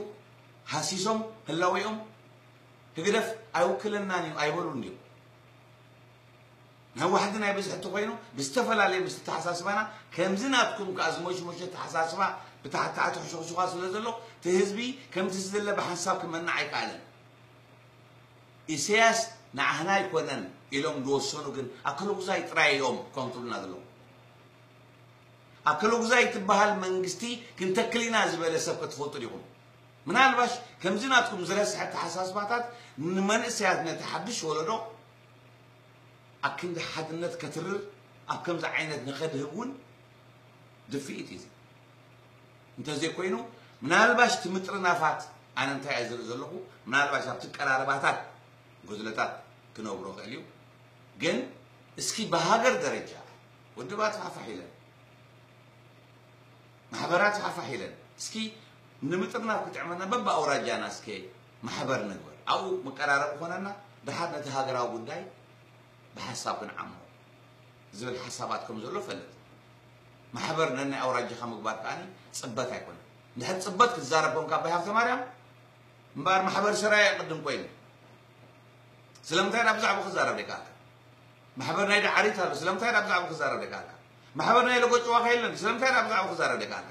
ሃሲሶም ህላዌኦም ህግደፍ ኣይውክለናን እዩ ኣይበሉን ድዮም? ናይ ዋሕዲ ናይ ብዝሒ እንተኾይኑ ብዝተፈላለየ ምስ ተሓሳስባና ከምዚ ናትኩም ከኣ ዝሞሽሞሸ ተሓሳስባ ብታሕቲ ታሕቲ ሕሹኽሹኻ ስለ ዘሎ እቲ ህዝቢ ከምቲ ዝደለ ብሓንሳብ ክመንዕ ኣይከኣለን። ኢሳያስ ንዓህና ኣይኮነን ኢሎም ዝወሰኑ ግን ኣከለጉዛይ ጥራይ እዮም ከም ትብሉና ዘለኹም። ኣከለጉዛይ ትበሃል መንግስቲ ክንተክል ኢና ዝበለ ሰብ ከትፈልጡ ዲኹም? ምናልባሽ ከምዚ ናትኩም ዝረስሐ ኣተሓሳስባታት ንመንእሰያት ነቲ ሓድሽ ወለዶ ኣብ ክንዲ ሓድነት ከትርር ኣብ ከምዚ ዓይነት ንኸድህብ እውን ድፍኢት እዩ። እንተዘይኮይኑ ምናልባሽ እቲ ምጥርናፋት ኣነ እንታይ እየ ዝርኢ ዘለኹ ምናልባሽ ኣብቲ ቀራርባታት ጉድለታት ክነብሮ ክእል እዩ። ግን እስኪ ብሃገር ደረጃ ውድባት ፋሕፋሕ ኢለን ማሕበራት ፋሕፋሕ ኢለን እስኪ ንምጥርናፍ ክጥዕመና በብኣውራጃና እስከ ማሕበር ንግበር ኣብኡ መቀራረቢ ኮነና ድሓር ነቲ ሃገራዊ ጉዳይ ብሓሳብ ክንዓሞ ዝብል ሓሳባት ከም ዘሎ ፈልጥ። ማሕበር ነናይ ኣውራጃኻ ምግባር ከኣ ጽበት ኣይኮነን። እንድሕር ጽበት ክትዛረብ ኮንካ ኣባይ ሃብተ ማርያም እምበኣር ማሕበር ሰራየ ቅድም ኮይኑ ስለምንታይ ናብ ብዛዕባ ክዛረብ ደይከኣልካ? ማሕበር ናይ ዳዓሪት ኣሎ ስለምንታይ ናብ ብዛዕባ ክዛረብ ደይከኣልካ? ማሕበር ናይ ለጎጭዋኻ የለን ስለምንታይ ናብ ብዛዕባ ክዛረብ ደይከኣልካ?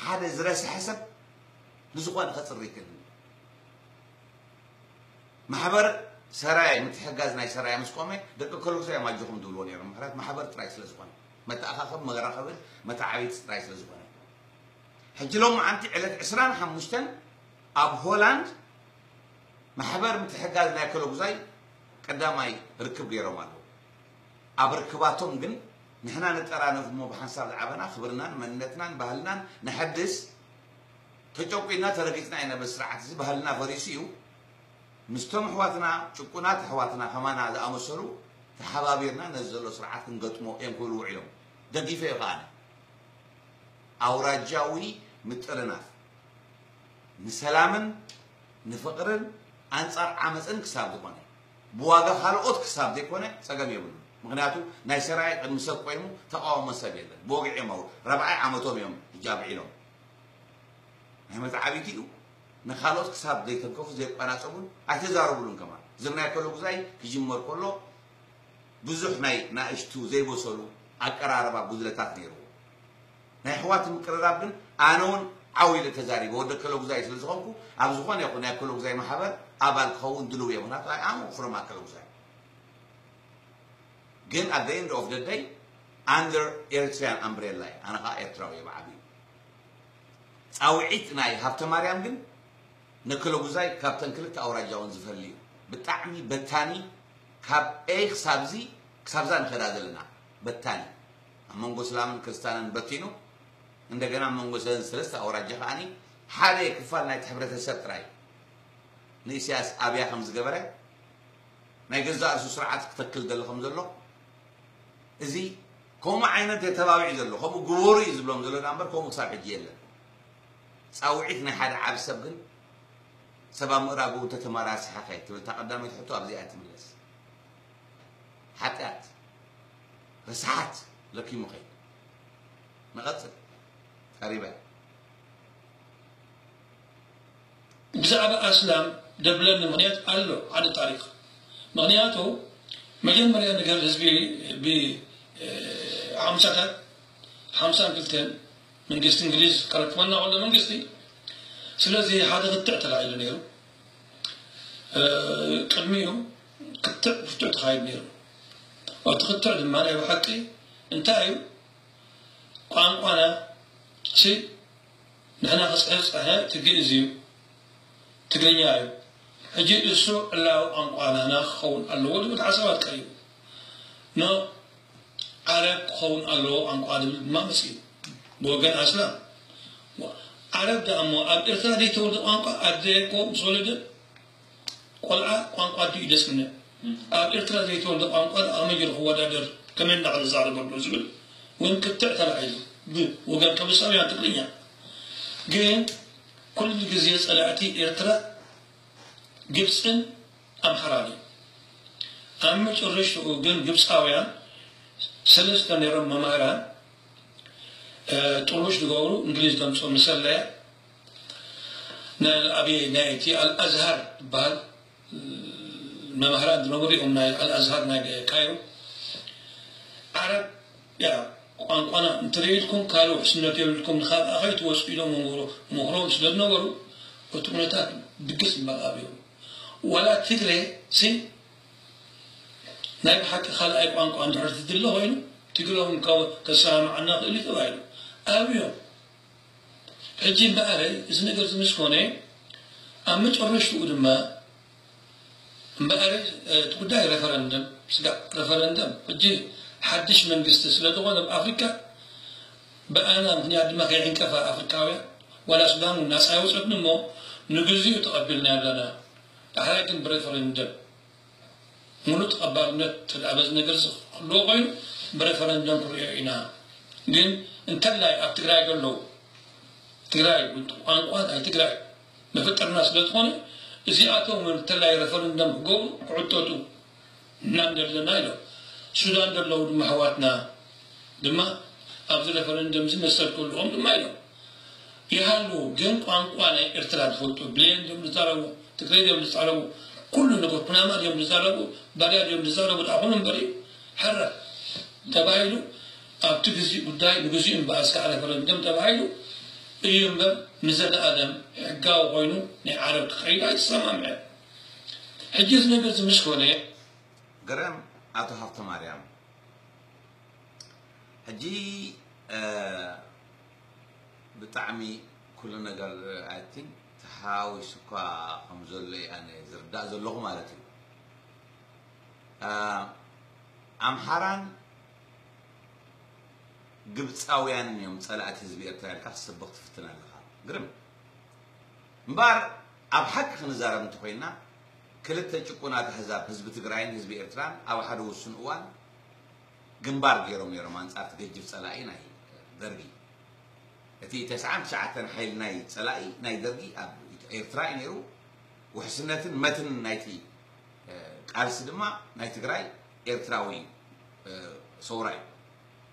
ሓደ ዝረስሐ ሰብ ንዝኾነ ከጽሪ ይክእል። ማሕበር ሰራየ ምትሕጋዝ ናይ ሰራየ ምስ ቆመ ደቂ ከሉግዛይ እዮም ኣጆኹም ዝብልዎ ነይሮም። ምክንያቱ ማሕበር ጥራይ ስለ ዝኾነ መተኣኻኸብ መራኸብን መተዓቢቲ ጥራይ ስለ ዝኾነ ሕጂ ሎም መዓንቲ ዕለት ዕስራን ሓሙሽተን ኣብ ሆላንድ ማሕበር ምትሕጋዝ ናይ ከለጉዛይ ቀዳማይ ርክብ ገይሮም ኣለዉ። ኣብ ርክባቶም ግን ንሕና ንጠራነፍ እሞ ብሓንሳብ ዝዓበና ክብርናን መንነትናን ባህልናን ንሐድስ ተጨቁና ተረጊጽና ኢና በዚ ስርዓት እዚ ባህልና ፈሪሱ እዩ ምስቶም ኣሕዋትና ጭቁናት ኣሕዋትና ከማና ዝኣመሰሉ ተሓባቢርና ነዚ ዘሎ ስርዓት ክንገጥሞ እዮም ክብሉ ውዒሎም። ደጊፈዮ ከኣ ኣነ ኣውራጃዊ ምጥርናፍ ንሰላምን ንፍቕርን ኣንጻር ዓመፅን ክሳብ ዝኾነ ብዋጋ ካልኦት ክሳብ ዘይኮነ ፀገም የብሉን። ምክንያቱ ናይ ሰራየ ቅድሚ ሰብ ቆይሙ ተቃወሞ ሰብ የለን። ብወግዒ እዮም ኣው ረብዓይ ዓመቶም እዮም ሕጂ ኣብዒሎም። ናይ መትዓቢቲ እዩ። ንኻልኦት ክሳብ ዘይተንከፉ፣ ዘይቋናጸቡን ኣይተዛረቡሉን ከማን። ዝር ናይ ከሎ ጉዛይ ክጅመር ከሎ ብዙሕ ናይ ናእሽቱ ዘይበሰሉ ኣቀራርባ ጉድለታት ነይርዎ። ናይ ኣሕዋት ምቅርራብ ግን ኣነ እውን ዓው ኢለ ተዛሪበ። ወዲ ኣከለ ጉዛይ ስለ ዝኾንኩ ኣብ ዝኾነ ይኹን ናይ ኣከለ ጉዛይ ማሕበር ኣባል ክኸውን ድልው እየ። ምኽንያቱ ኣይ ኣም ፍሮም ኣከለ ጉዛይ። ግን at the end of the day under Eritrean umbrella እየ። ኣነ ከዓ ኤርትራዊ እየ ብዓቢኡ። ጻውዒት ናይ ሃብተ ማርያም ግን ነከለ ጉዛይ ካብተን ክልተ ኣውራጃ እውን ዝፈሊ እዩ። ብጣዕሚ በታኒ፣ ካብ ኤ ክሳብ ዚ ክሳብዛ ንኸዳ ዘለና በታኒ። ኣብ መንጎ እስላምን ክርስትያንን በቲኑ፣ እንደገና ኣብ መንጎ ዘን ሰለስተ ኣውራጃ ከዓኒ ሓደ ክፋል ናይቲ ሕብረተሰብ ጥራይ ንኢሳያስ ኣብያ ከም ዝገበረ፣ ናይ ገዛእ ርእሱ ስርዓት ክተክል ደሎ ከም ዘሎ፣ እዚ ከምኡ ዓይነት የተባብዕ ዘሎ፣ ከምኡ ግበሩ እዩ ዝብሎም ዘሎ ዳ እምበር ከምኡ ክሳብ ሕጂ የለን። ጻውዒት ናይ ሓደ ዓቢ ሰብ ግን፣ ሰብ ኣብ ምእራጉ እንተተመራሲሕኸ ትብል እታ ቀዳመይቲ ሕቶ ኣብዚኣ ትምለስ። ሓጢኣት፣ ርስሓት ለኪሙ ኸይድ። ንቐጽል። ቀሪበ። ብዛዕባ ኣስላም ደብለኒ ምኽንያት ኣሎ፣ ሓደ ታሪኽ። ምኽንያቱ መጀመርያ ነገር ህዝቢ ብ ሓምሳታት ሓምሳን ክልተን መንግስቲ እንግሊዝ ከረክበና ከሎ መንግስቲ፣ ስለዚ ሓደ ክትዕ ተላዒሉ ነይሩ። ቅድሚኡ ክትዕ ብርቱዕ ተኻይዱ ነይሩ። እቲ ክትዕ ድማ ናይ ብሓቂ እንታይ እዩ? ቋንቋና ሲ ንሕና ክፅሕፍ ፀሐ እቲ ግእዝ እዩ፣ ትግርኛ እዩ። ሕጂ እሱ ዕላዊ ቋንቋና ክኸውን ኣለዎ ዝብል ሓሳባት ቀሪቡ። ኖ ዓረብ ክኸውን ኣለዎ ቋንቋ ዝብል ድማ መፅኡ ብወገን ኣስላም። ዓረብ ደኣ እሞ ኣብ ኤርትራ ዘይተወልደ ቋንቋ ኣደ እኮ ምስ ወለደ ቆልዓ ቋንቋ ኣዲኡ ደስ ምነ ኣብ ኤርትራ ዘይተወልደ ቋንቋ ደኣ ከመይ ገይሩ ክወዳደር ከመይ እንዳዕለ ዛረበሉ ዝብል እውን ክትዕ ተላዒሉ ብወገን ከብሳውያን ትግርኛ ግን ኩሉ ግዜ ጸላእቲ ኤርትራ ግብፅን ኣምሓራን እዩ። ኣብ መጨረሽትኡ ግን ግብፃውያን ሰለስተ ነይሮም መምህራን ጥሩሽ ዝገብሩ እንግሊዝ ደምፆ ምሰለያ ኣብ ናይ እቲ ኣልኣዝሃር ዝበሃል መምህራን ዝነበሩ እዮም ናይ ኣልኣዝሃር ናይ ካይሮ ዓረብ ያ ቋንቋና እንተደይልኩም ካልእ ውሕስነት የብልኩም ንካልኣ ከይትወፁ ኢሎም መምህሮም ስለ ዝነበሩ እቲ ኩነታት ብግስ እምበር ኣብዮም ዋላ ትግሬ ሲ ናይ ብሓቂ ካልኣይ ቋንቋ እንድሕር ትድለ ኮይኑ ትግረ እውን ከሰማምዓና ክእል እዩ ተባሂሉ ኣብዮም ሕጂ እምበኣረ እዚ ነገር እዚ ምስ ኮነ ኣብ መጨረሽትኡ ድማ እምበኣረ እቲ ጉዳይ ረፈረንደም ስጋዕ ረፈረንደም ሕጂ ሓድሽ መንግስቲ ስለ ዝኾነ ኣብ ኣፍሪካ ብኣና ምክንያት ድማ ከይዕንቀፋ ኣፍሪካውያን ዋላ ሱዳን እውን ናፃ ይወፀትን እሞ ንግዚኡ ተቐቢልና ኣለና ዳሕራይ ግን ብረፈረንደም ሙሉእ ተቐባልነት ተድኣ በዚ ነገር እዚ ክህልዎ ኮይኑ ብረፈረንደም ክንሪኦ ኢና ግን እንተላይ ኣብ ትግራይ ዘለዉ ትግራይ ቋንቋ ናይ ትግራይ መፈጠርና ስለ ዝኾነ እዚኣቶም እውን እንተላይ ረፈረንደም ክገብሩ ክዕተቱ ኢና ዘለና ኢሎም ሱዳን ዘለዉ ድማ ኣሕዋትና ድማ ኣብዚ ረፈረንደም እዚ መሰል ክህልዎም ድማ ኢሎም ይሃሉ ግን ቋንቋ ናይ ኤርትራ ዝፈልጡ ብሌን ድዮም ዝዛረቡ ትግረ ድዮም ዝዛረቡ ኩሉ ነገር ኩናማ ድዮም ዝዛረቡ ባድያ ድዮም ዝዛረቡ ደኣ ኩኑ እምበር እዩ ሕረ ተባሂሉ ኣብቲ ግዜ ጉዳይ ንግዚኡ እምበኣስ ከዓ ረፈረንደም ተባሂሉ እዩ እምበር ንዘለኣለም ሕጋዊ ኮይኑ ናይ ዓረብ ክኸይድ ኣይተሰማምዐ ሕጂ እዚ ነገር እዚ ምስ ኮነ ገረም ኣቶ ሃብተ ማርያም ሕጂ ብጣዕሚ ኩሉ ነገር ኣይ ቲንክ ተሓዋዊሱ እኳ ከም ዘሎ ኣነ ዝርዳእ ዘለኹ ማለት እዩ ኣምሓራን ግብፃውያንን እዮም ፀላእቲ ህዝቢ ኤርትራ ኢልካ ክትስብኽ ትፍትን ኣለኻ ግርም እምበኣር ኣብ ሓቂ ክንዛረብ እንተኮይና ክልተ ጭቁናት ኣህዛብ ህዝቢ ትግራይን ህዝቢ ኤርትራን ኣብ ሓደ ውሱን እዋን ግንባር ገይሮም ነይሮም ኣንጻር እቲ ገጅፍ ጸላኢ ናይ ደርጊ። እቲ ተስዓን ትሽዓተን ሓይሊ ናይ ጸላኢ ናይ ደርጊ ኣብ ኤርትራ እዩ ነይሩ። ውሕስነትን መትንን ናይቲ ቃልሲ ድማ ናይ ትግራይ ኤርትራዊ ሰውራ እዩ።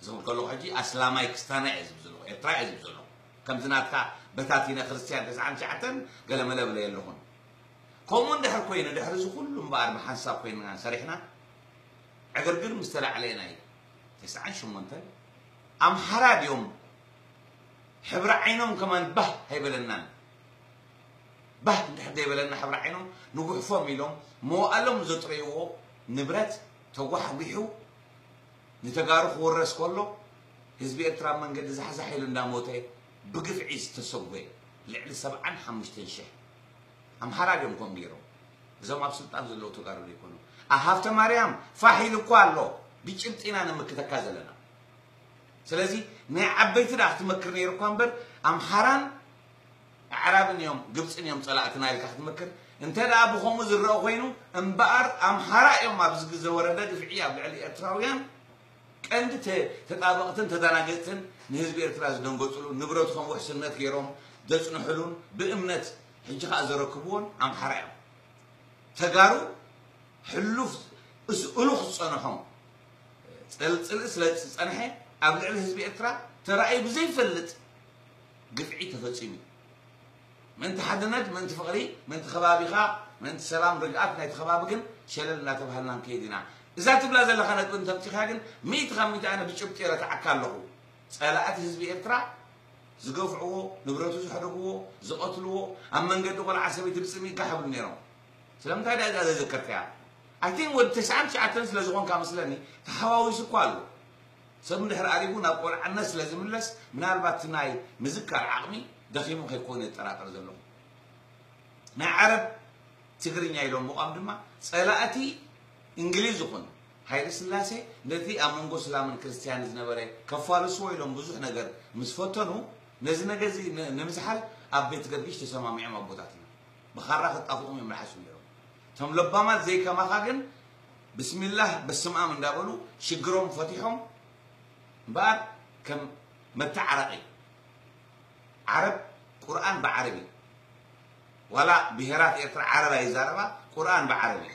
እዚ ክብል ከለኹ ሕጂ ኣስላማይ ክስታናይ እየ ዝብል ዘለኹ፣ ኤርትራ እየ ዝብል ዘለኹ። ከምዚ ናትካ በታቲነ ክርስትያን ተስዓን ትሽዓተን ገለመለ ብለየ ኣለኹን። ከምኡ እንድሕር ኮይኑ ድሕሪ እዚ ኩሉ እምበኣር ብሓንሳብ ኮይንና ሰሪሕና ዕግርግር ምስ ተላዕለና እዩ። ተስዓን ሸሞንተን ኣምሓራ ድዮም ሕብሪ ዓይኖም ከማን ባህ ኣይበለናን። ባህ እንድሕር ዘይበለና ሕብሪ ዓይኖም ንጉሕፎም ኢሎም መዋእሎም ዘጥረይዎ ንብረት ተጓሕጒሑ ንተጋሩ ክውረስ ከሎ ህዝቢ ኤርትራ ኣብ መንገዲ ዛሕዛሕ ኢሉ እንዳሞተ ብግፍዒ ዝተሰጎየ ልዕሊ ሰብዓን ሓሙሽተን ሽሕ ኣምሓራ ድዮም ከምኡ ገይሮም። እዞም ኣብ ስልጣን ዘለዉ ተጋሩ ዘይኮኑ። ኣሃብተ ማርያም ፋሕ ኢሉ እኳ ኣሎ፣ ብጭብጢ ኢና ነመክተካ ዘለና። ስለዚ ናይ ዓበይቲ ደኣ ክትመክር ነይሩ እኳ እምበር ኣምሓራን ኣዕራብን እዮም ግብፅን እዮም ፀላእትና ኢልካ ክትመክር እንተ ደኣ ብኸምኡ ዝረአ ኮይኑ እምበኣር ኣምሓራ እዮም ኣብዚ ግዘ ወረደ ግፍዒ ኣብ ልዕሊ ኤርትራውያን ቀንዲ ተ- ተጣበቕትን ተደናገፅትን ንህዝቢ ኤርትራ ዝደንገፅሉ ንብረትኩም ውሕስነት ገይሮም ዘፅንሕሉን ብእምነት ሕጂ ከዓ ዘረክብዎን ኣምሓራ እዮም። ተጋሩ ሕሉፍ እስ- እሉኽ ዝፀንሖም ፀልፅል ስለ ዝፀንሐ ኣብ ልዕሊ ህዝቢ ኤርትራ ተራእዩ ብዘይፈልጥ ግፍዒ ተፈፂሙ እዩ። ምእንቲ ሓድነት፣ ምእንቲ ፍቕሪ፣ ምእንቲ ከባቢኻ፣ ምእንቲ ሰላም ርግኣት ናይቲ ከባቢ ግን ሸለል እናተባሃልና ንከይድ ኢና። እዛ ትብላ ዘለኻ ነጥቢ እንተምፂኻ ግን ሚእቲ ካብ ሚእቲ ኣነ ብጭብጢ ረትዓካ ኣለኹ። ፀላእቲ ህዝቢ ኤርትራ ዝገፍዕዎ፣ ንብረቱ ዝሕደግዎ፣ ዝቐትልዎ፣ ኣብ መንገዲ ቆልዓ ሰበይቲ ብፅምኢ ጋሕ ይብሉ ነይሮም። ስለምንታይ ድኣ እዛ ዘዘከርካያ? I think ወዲ ተስዓን ትሽዓተን ስለ ዝኾንካ መስለኒ ተሓዋዊሱ እኳ ኣሎ። ሰብ እንድሕር ኣሪጉ ናብ ቆልዓነት ስለ ዝምለስ ምናልባት እቲ ናይ ምዝካር ዓቕሚ ደኺሙ ከይኮነ ይጠራጠር ዘለኹ። ናይ ዓረብ ትግርኛ ኢሎም ምቋም ድማ ጸላእቲ እንግሊዝ ይኹን ሃይለ ስላሴ ነቲ ኣብ መንጎ እስላምን ክርስትያንን ዝነበረ ከፋልስዎ ኢሎም ብዙሕ ነገር ምስ ፈተኑ ነዚ ነገር እዚ ን- ንምዝሓል ኣብ ቤት ገርጊሽ ተሰማሚዖም ኣቦታትና ብኻራ ክጣፍኦም እዮም ለሓሱ ነይሮም። እቶም ለባማት ዘይከማኻ ግን ብስሚላህ በስምኣም እንዳበሉ ሽግሮም ፈቲሖም እምበኣር ከም መተዓረቒ ዓረብ ቁርኣን ብዓረብ እዩ። ዋላ ብሄራት ኤርትራ ዓረብ ኣይዛረባ ቁርኣን ብዓረብ እዩ።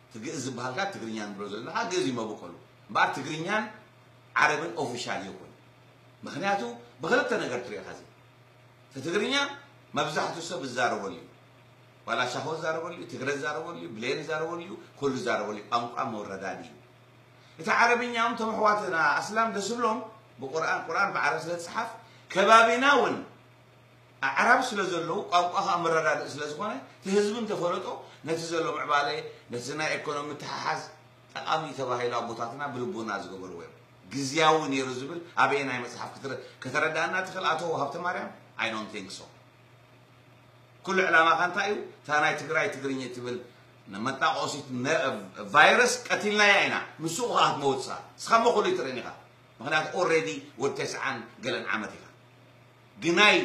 እቲ ግእዝ ዝበሃል ከኣ ትግርኛ ንብሎ ዘለና ከኣ ግእዝ እዩ መበቆሉ። እምበኣር ትግርኛን ዓረብን ኦፊሻል ይኹን። ምኽንያቱ ብኽልተ ነገር ትሪኦ ኢኻ እዚ። እቲ ትግርኛ መብዛሕትኡ ሰብ ዝዛረበሉ እዩ። ዋላ ሻሆ ዝዛረበሉ እዩ፣ ትግረ ዝዛረበሉ እዩ፣ ብሌን ዝዛረበሉ እዩ፣ ኩሉ ዝዛረበሉ እዩ። ቋንቋ መወረዳዲ እዩ። እቲ ዓረብኛ እውን እቶም ኣሕዋትና ኣስላም ደስ ዝብሎም ብቁርኣን ቁርኣን ብዓረብ ስለ ዝፅሓፍ ከባቢና እውን ኣዕራብ ስለ ዘለዉ ቋንቋ ከዓ መረዳድእ ስለ ዝኾነ እቲ ህዝቢ እንተፈለጦ ነቲ ዘሎ ምዕባለ ነቲ ናይ ኢኮኖሚ ምትሓሓዝ ጠቓሚ ተባሂሉ ኣቦታትና ብልቦና ዝገበርዎ እዮም። ግዝያዊ ነይሩ ዝብል ኣበየናይ መፅሓፍ ክትረ- ከተረዳእና ትኽእል ኣቶ ሃብተ ማርያም? I don't think so። ኩሉ ዕላማኻ እንታይ እዩ? እታ ናይ ትግራይ ትግርኛ ትብል መጣቆሲት ነ- ቫይረስ ቀቲልናያ ኢና። ምስኡ ከዓ ክትመውት ሰኣ እስኻ እሞ ኩሉ ይትርእን ኢኻ። ምክንያቱ ኦሬዲ ወዲ ተስዓን ገለን ዓመት ኢኻ። ግናይ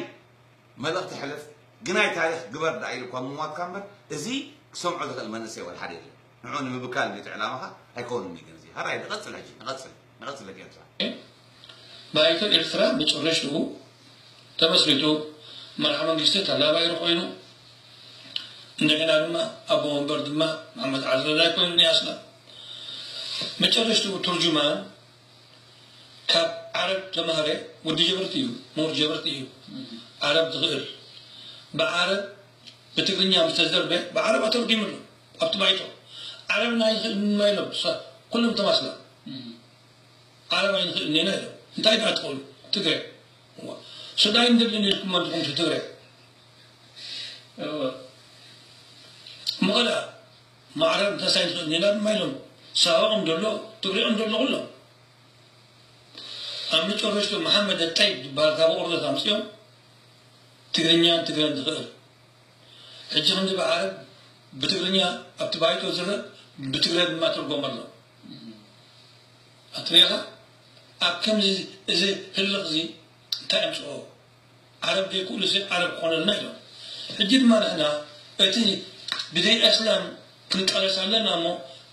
መልእኽቲ ሕልፍ ግናይ ታሪኽ ግበር ደኣ ኢሉ እኳ ምሟትካ እምበር እዚ ክሰምዖ ዝኽእል መንእሰይ ወላ ሓደ የለን። ንዑ ንምብካል እንዲቲ ዕላማኻ ኣይኮኑን እዩ ግን እዚ ሃራይ ንቐፅል ሕጂ ንቐፅል ንቐፅል ደቂ ኤርትራ። ባይቶ ኤርትራ መጨረሽትኡ ተመስሪቱ መራሕ መንግስቲ ተላባይሩ ኮይኑ እንደገና ድማ ኣቦ ወንበር ድማ መሓመድ ዓሊ ረዳይ ኮይኑ ንያስና መጨረሽትኡ ቱርጁማን ካብ ዓረብ ተማህረ ወዲ ጀበርቲ እዩ ምሁር ጀበርቲ እዩ ዓረብ ዝኽእል ብዓረብ ብትግርኛ ምስ ተዘርበ ብዓረብ ኣተርጊምሉ ኣብቲ ባይቶ ዓረብና ይኽእል ድማ ኢሎም ኩሎም ተማስላ ዓረብ ኣይንኽእል ኔና ኢሎም እንታይ ደኣ ትኽእሉ ትግረ ሱዳይ እንደልን ኢልኩም ኣለኹም ትግረ መቐለ ማዕረ እንታይ ንኽእል ኔና ድማ ኢሎም ሳባኦም ዘሎ ትግሪኦም ዘሎ ኩሎም ኣብ መጨረሽቱ መሓመድ ጠይብ ዝበሃል ካብ ኦርደት ኣምፅኦም ትግርኛን ትግረን ዝኽእል ሕጂ ክንዲ ብዓረብ ብትግርኛ ኣብቲ ባይቶ ዝረብ ብትግረ ድማ ትርጎም ኣሎ ኣትሪኻ ኣብ ከምዚ እዚ ህልኽ እዚ እንታይ ኣምፅኦ ዓረብ ዘይክእሉሲ ዓረብ ክኾነልና ኢሎም ሕጂ ድማ ንሕና እቲ ብዘይ ኣስላም ክንቃለስ ኣለና እሞ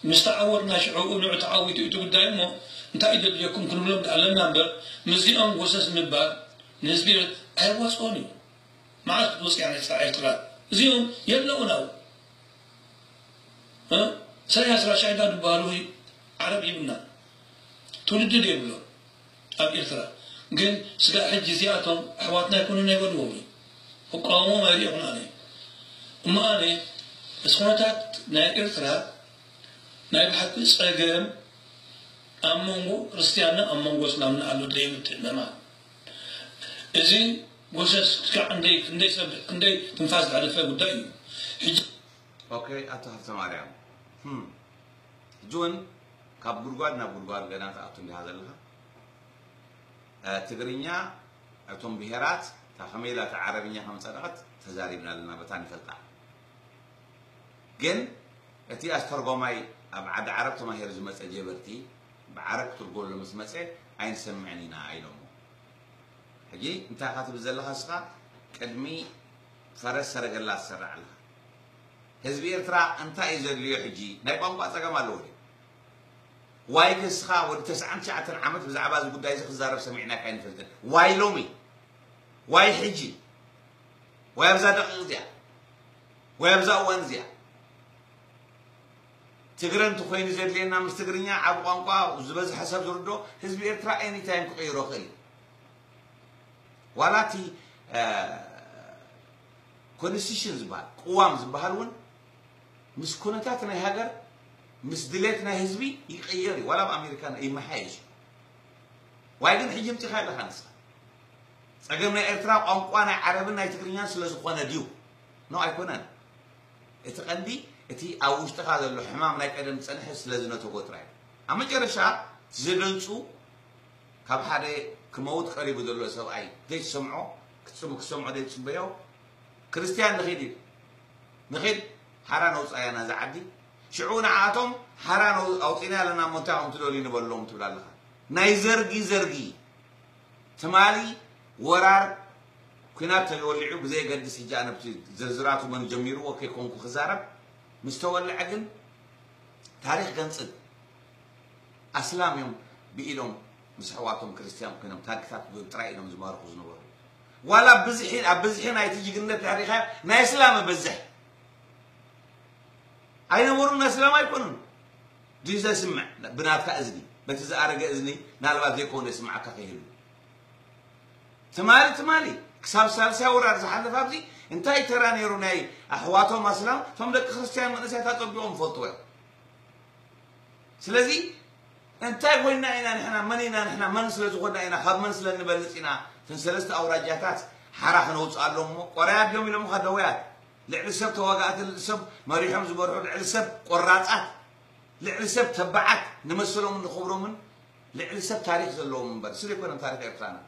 ምስ ተዓወትና ሽዑ ንዑ ተዓዊቱ እቲ ጉዳይ እሞ እንታይ እዩ ዘድልየኩም ክንብሎም ኣለና እምበር ምስዚኦም ጎሰስ ምባል ንህዝቢ ኣየዋፅኦን እዩ መዓስ ክትወፅያ ነፃ ኤርትራ እዚኦም የለውን ኣብኡ ኢሳያስ ራሻይዳ ዝበሃሉ ዓረብ ይብና ትውልዲ ዘይብሎም ኣብ ኤርትራ ግን ስጋዕ ሕጂ እዚኣቶም ኣሕዋትና ኣይኮኑን ኣይበልዎም እዩ። ክቃወሞም ኣይሪእኹን ኣነ። እሞ ኣነ፣ እዚ ኩነታት ናይ ኤርትራ ናይ ብሓቂ ጸገም ኣብ መንጎ ክርስትያንና ኣብ መንጎ እስላምና ኣሎ ደይምትእምማን። እዚ ጎሰስ ክሳዕ ክንደይ ክንደይ ሰብ ክንደይ ትንፋስ ዘሕለፈ ጉዳይ እዩ። ሕጂ ኦኬ ኣቶ ሃብተ ማርያም፣ ህም፣ ሕጂ እውን ካብ ጉድጓድ ናብ ጉድጓድ ገና ትኣቱ እንዲኻ ዘለኻ። ትግርኛ እቶም ብሄራት እታ ከመይ ኢላ እታ ዓረብኛ ከም ዝፀደቐት ተዛሪብና ኣለና፣ በታ ንፈልጣ። ግን እቲ ኣስተርጓማይ ኣብ ዓዲ ዓረብ ተማሂሩ ዝመፀ ጀበርቲ ብዓረብ ክትርጎሎ ምስ መፀ ኣይንሰምዕን ኢና ኢሎሞ። ሕጂ እንታይ ኢኻ ትብል ዘለኻ እስኻ? ቅድሚ ፈረስ ሰረገላ ትሰርዕ ኣለኻ። ህዝቢ ኤርትራ እንታይ እዩ ዘድልዮ? ሕጂ ናይ ቋንቋ ፀገም ኣለዎ ድዩ? ዋይ ግን እስኻ ወዲ ተስዓን ትሽዓተን ዓመት ብዛዕባ እዚ ጉዳይ እዚ ክዛረብ ሰሚዕናካ ኣይንፈልጥን። ዋይ ሎሚ? ዋይ ሕጂ? ዋይ ኣብዛ ደቂቕ እዚኣ? ዋይ ኣብዛ እዋን እዚኣ? ትግረ እንተኾይኑ ዘድልየና ምስ ትግርኛ ዓቢ ቋንቋ ዝበዝሐ ሰብ ዝርዶ ህዝቢ ኤርትራ ኤኒታይም ክቕይሮ ይኽእል እዩ። ዋላ እቲ ኮንስቲቱሽን ዝበሃል ቅዋም ዝበሃል እውን ምስ ኩነታት ናይ ሃገር ምስ ድሌት ናይ ህዝቢ ይቀየር እዩ። ዋላ ኣብ ኣሜሪካ ይመሓየሽ እዩ። ዋይ ግን ሕጂ ምፂኻ ኣለኻ ንስኻ። ፀገም ናይ ኤርትራ ቋንቋ ናይ ዓረብን ናይ ትግርኛን ስለ ዝኾነ ድዩ? ኖ ኣይኮነን። እቲ ቀንዲ እቲ ኣብ ውሽጥኻ ዘሎ ሕማም ናይ ቀደም ዝፀንሐ ስለ ዝነተጎ ጥራይ እዩ። ኣብ መጨረሻ እቲ ዘደንፁ ካብ ሓደ ክመውት ቀሪቡ ዘሎ ሰብኣይ ዘይትሰምዖ ክትሰምዖ ዘይትፅበዮ ክርስትያን ንኺድ ኢሉ ንኺድ ሓራ ነውፃያ ናዛ ዓዲ ሽዑ ንዓቶም ሓራ ኣውፂና ኣለና እሞ እንታይ ኢኹም ትደልዩ ንበሎም ትብል ኣለኻ። ናይ ዘርጊ ዘርጊ ትማሊ ወራር ኩናት ተወሊዑ ብዘየገድስ ሕጂ ኣነ ብቲ ዝርዝራቱ መን ጀሚርዎ ከይኮንኩ ክዛረብ ምስ ተወልዐ ግን ታሪኽ ገንፅል ኣስላም እዮም ብኢዶም ምስ ኣሕዋቶም ክርስትያን ኮይኖም ታንክታት ብጥራይ ኢዶም ዝማርኹ ዝነበሩ ዋላ ብዝሒ ኣብ ብዝሒ ናይቲ ጅግንነት ድሕሪኻ ናይ እስላም በዝሕ ኣይነበሩን ናይ እስላም ኣይኮኑን ድዩ ዘስምዕ ብናትካ እዝኒ በቲ ዝኣረገ እዝኒ ናልባት ዘይኮነ የስምዓካ ከይህሉ ትማሊ ትማሊ ክሳብ ሳልሳይ ወራር ዝሓለፈ ኣብዚ እንታይ ተራ ነይሩ ናይ ኣሕዋቶም ኣስላም እቶም ደቂ ክርስትያን መንእሰያት ኣፀቢቖም ይፈልጥዎ እዮም ስለዚ እንታይ ኮይና ኢና ንሕና መን ኢና ንሕና መን ስለ ዝኾና ኢና ካብ መን ስለ ንበልፅ ኢና እተን ሰለስተ ኣውራጃታት ሓራ ክነውፅኣሎም እሞ ቆራያት እዮም ኢሎምኻ ደውያት ልዕሊ ሰብ ተዋጋእቲ ልዕሊ ሰብ መሪሖም ዝበርሑ ልዕሊ ሰብ ቆራፃት ልዕሊ ሰብ ተባዓት ንመሰሎምን ንኽብሮምን ልዕሊ ሰብ ታሪኽ ዘለዎም እምበር ስለ ኣይኮነን ታሪኽ ኤርትራና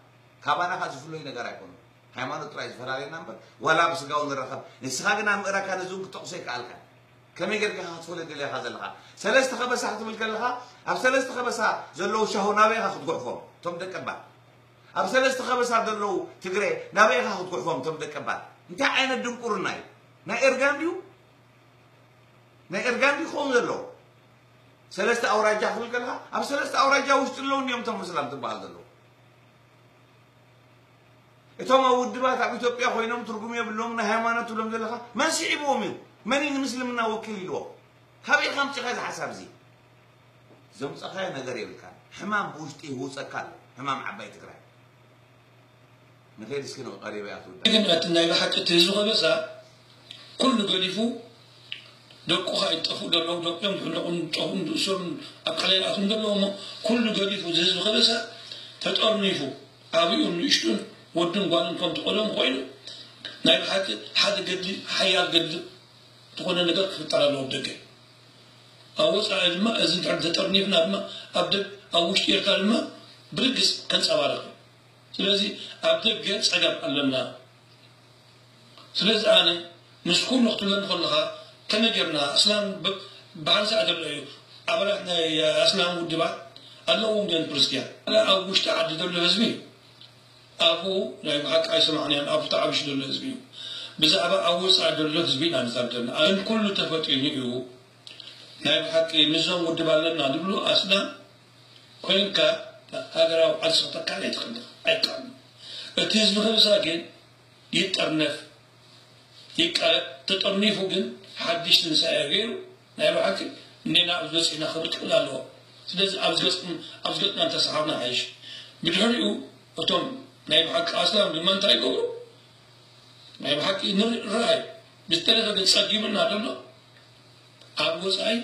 ካባና ካ ዝፍለዩ ነገር ኣይኮኑን ሃይማኖት ጥራይ ዝፈላለየና እምበር ዋላ ብስጋው ንረኸብ ንስኻ ግን ኣብ ምእራካ ነዚ እውን ክጠቕሶ ይከኣልካ ከመይ ጌርካ ክትፈልዮ ደሊኻ ዘለኻ ሰለስተ ከበሳ ክትብል ከለኻ ኣብ ሰለስተ ከበሳ ዘለዉ ሻሁ ናበይ ኢኻ ክትጉሕፎም እቶም ደቀባት ኣብ ሰለስተ ከበሳ ዘለዉ ትግረ ናበይ ኢኻ ክትጉሕፎም እቶም ደቀባት እንታይ ዓይነት ድንቁርና እዩ ናይ ኤርጋን ድዩ ናይ ኤርጋን ድዩ ክኸውን ዘለዎ ሰለስተ ኣውራጃ ክትብል ከለኻ ኣብ ሰለስተ ኣውራጃ ውሽጢ ኣለዉ እንዲዮም እቶም እስላም ትበሃል ዘለዉ እቶም ኣብ ውድባት ኣብ ኢትዮጵያ ኮይኖም ትርጉም የብሎም ናይ ሃይማኖት ትብሎም ዘለኻ መን ስዒብዎም እዩ መን እዩ ንምስልምና ወኪል ኢልዎ ካበይ ኢኻ ኣምፂኻ እዚ ሓሳብ እዚ ዘምፀኻዮ ነገር የብልካን ሕማም ብውሽጢ ይህውፀካ ኣሎ ሕማም ዓባይ ትግራይ ንኸይድ እስኪ ንቐሪበ እያ ትውዳእ ግን እቲ ናይ ብሓቂ እቲ ህዝቢ ከበሳ ኩሉ ገዲፉ ደቁ ኸዓ ይጠፍኡ ዘለዉ ደቂኦም ዝሕለቑን ዝጠፍኡን ዝእሰሩን ኣብ ቃልያ ይኣትዉን ዘለዉ እሞ ኩሉ ገዲፉ እዚ ህዝቢ ከበሳ ተጠርኒፉ ዓብዩን ንእሽቱን ወድን ጓልን ከምቲ ቀደሙ ኮይኑ ናይ ብሓቂ ሓደ ገድሊ ሓያል ገድሊ ዝኾነ ነገር ክፍጠር ኣለዎ ኣብ ደገ ኣብ ወፃኢ ድማ እዚ እንድሕር ተጠርኒፍና ድማ ኣብ ደግ ኣብ ውሽጢ ኤርትራ ድማ ብርግፅ ከንፀባርቕ እዩ ስለዚ ኣብ ደገ ፀገም ኣለና ስለዚ ኣነ ምስ ኩሉ ክትብለኒ ከለኻ ከመይ ጌርና እስላም ብሓንሳእ ዘሎ እዩ ኣባላት ናይ ኣስላም ውድባት ኣለዎም ድዮም ክርስትያን ኣብ ውሽጢ ዓዲ ዘሎ ህዝቢ ኣፉ ናይ ብሓቂ ኣይሰማዕናዮን ኣፉ ተዓቢሹ ዘሎ ህዝቢ እዩ ብዛዕባ ኣብ ወፃኢ ዘሎ ህዝቢ ኢና ንዛብ ዘለና ኣን ኩሉ ተፈጢኑ እዩ ናይ ብሓቂ ምስዞም ውድብ ኣለና ዝብሉ ኣስላም ኮይንካ ሃገራዊ ዓርሲ ክተካል ኣይትኽእል ኣይከኣልን እቲ ህዝቢ ከብሳ ግን ይጠርነፍ ይቃለብ ተጠርኒፉ ግን ሓድሽ ትንሳኤ ገይሩ ናይ ብሓቂ እኔና ኣብዚ በፂሕና ክብል ክኽእል ኣለዎ ስለዚ ኣብዚ ገፅና እንተሰሓብና ሓይሽ ብድሕሪኡ እቶም ናይ ብሓቂ ኣስላም ድማ እንታይ ይገብሩ? ናይ ብሓቂ ንርኣይ። ብዝተረፈ ግን ጸጊሙና ዘሎ ኣብ ወጻኢ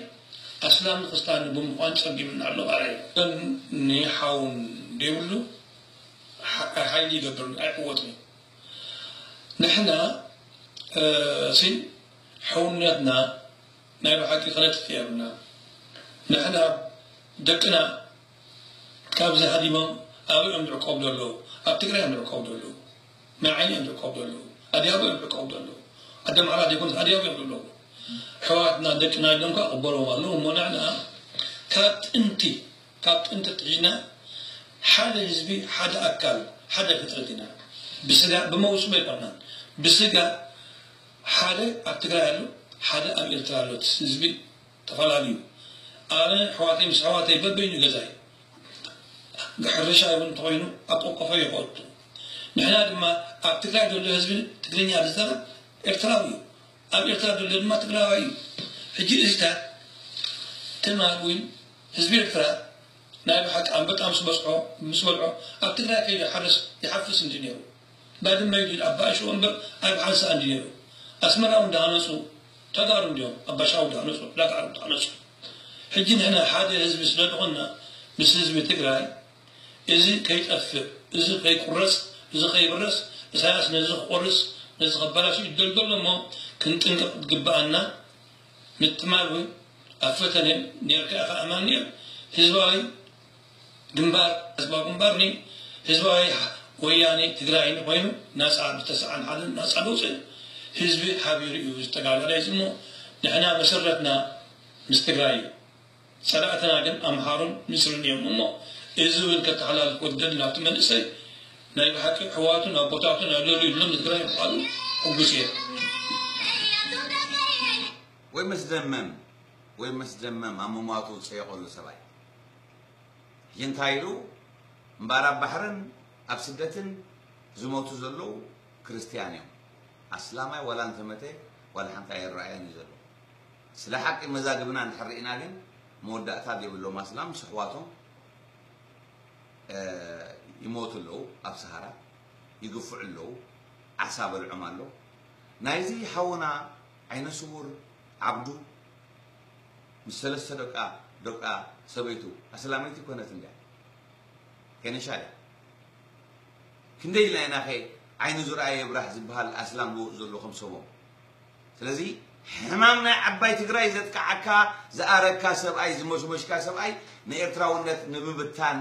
ኣስላም ንክስታን ብምዃን ጸጊሙና ኣሎ ማለት እዩ። ግን ንሓውን ዘይብሉ ሓ-፣ ሓይሊ ይገብር ኣይዕወትን እዩ። ንሕና እ፣ ሲ ሕውነትና ናይ ብሓቂ ክነጥፍ የብልና። ንሕና ደቅና ካብዚ ሃዲሞም ኣበይ እዮም ዝዕቆቡ ዘለዉ? ኣብ ትግራይ እዮም ዝዕቆቡ ዘለዉ። መዓይ እዮም ዝዕቆቡ ዘለዉ። ኣድያቦ እዮም ዝዕቆቡ ዘለዉ። ዓዲ ኣምሓራ ዘይኮኑስ ኣድያቦ እዮም ዘለዉ። ኣሕዋትና ደቅና ኢሎም ከኣ ቅበልዎም ኣለዉ። እሞ ንሕና ካብ ጥንቲ፣ ካብ ጥንቲ ኣትሒዝና ሓደ ህዝቢ፣ ሓደ ኣካል፣ ሓደ ፍጥረት ኢና። ብስጋ፣ ብመውስቦ ኣይኮናን። ብስጋ ሓደ ኣብ ትግራይ ኣሎ፣ ሓደ ኣብ ኤርትራ ኣሎ። እቲ ህዝቢ ተፈላለዩ። ኣነ ኣሕዋተይ ምስ ኣሕዋተይ በበይኑ ገዛይ። ሕርሻ እውን እንተኾይኑ ኣብ ቆቆፈ ይኸቱ። ንሕና ድማ ኣብ ትግራይ ዘሎ ህዝቢ ትግርኛ ዝዛረብ ኤርትራዊ እዩ። ኣብ ኤርትራ ዘሎ ድማ ትግራዋይ እዩ። ሕጂ እዚታት ትማል እውን ህዝቢ ኤርትራ ናይ ብሓቂ ኣንበጣ ምስ በጽሖ፣ ምስ በልዖ፣ ኣብ ትግራይ ከይዱ ሓርስ ይሓፍስ እንዲ ነይሩ። ባድመ ኢሉ ኣብ ባእሽዎ እምበር ኣብ ሓንሳእ እንዲ ነይሩ። ኣስመራ እውን እንዳሃነጹ ተጋሩ እንዲዮም፣ ኣብ ባሻው እንዳሃነጹ፣ ዕዳጋ ዓርቢ እንዳሃነጹ። ሕጂ ንሕና ሓደ ህዝቢ ስለ ዝኾንና ምስ ህዝቢ ትግራይ እዚ ከይጠፍእ፣ እዚ ከይቁረጽ፣ እዚ ከይብረስ፣ ኢሳያስ ነዚ ክቆርስ፣ ነዚ ከበላሹ ይደልደሎ እሞ ክንጥንቀቕ ዝግብኣና ምትማል እውን ኣብ ፈተነ ነርካ ኢኻ ኣማኑኤል። ህዝባዊ ግንባር፣ ህዝባዊ ግንባር ኒ ህዝባዊ ወያኔ ትግራይ ኮይኑ ናፃ ብተስዓን ሓደን ናፃ ደውፅእ ህዝቢ ሓቢሩ እዩ ዝተጋደለ እዩ እሞ ንሕና መሰረትና ምስ ትግራይ እዩ። ፀላእትና ግን ኣምሓሩን ምስርን እዮም እሞ እዚ እውን ከተሓላልፍ ወደድ ናብቲ መንእሰይ ናይ ብሓቂ ኣሕዋቱን ኣቦታቱን ኣለሉ ኢሎም ንትግራይ ምዃኑ ሕጉስ እየ። ወይ መስደመም ወይ መስደመም ኣብ ምሟቱ ዝፀየቐሉ ሰብኣይ ሕጂ እንታይ ኢሉ እምበኣር ኣብ ባሕርን ኣብ ስደትን ዝሞቱ ዘለዉ ክርስትያን እዮም። ኣስላማይ ዋላ እንተመተ ዋላ ሓንቲ ኣይረኣየን እዩ ዘሎ። ስለ ሓቂ መዛግብና እንድሕር ርኢና ግን መወዳእታ ዘይብሎም ኣስላም ምስ ኣሕዋቶም ይሞቱ ኣለዉ። ኣብ ሰሃራ ይግፍዑ ኣለዉ። ዓሳ በልዖም ኣሎ። ናይዚ ሓውና ዓይነ ስውር ዓብዱ ምስ ሰለስተ ደቃ ደቃ ሰበይቱ ኣስላመይቲ ኮነት እንድያ ከነሻ ድያ? ክንደይ ኢልና ኢና ኸ ዓይኑ ዝረኣየ ይብራህ ዝበሃል ኣስላም ዝወፁ ዘሎ ከም ሰቦም? ስለዚ ሕማም ናይ ዓባይ ትግራይ ዘጥቅዓካ ዝኣረግካ ሰብኣይ ዝመሽመሽካ ሰብኣይ ንኤርትራውነት ንምብታን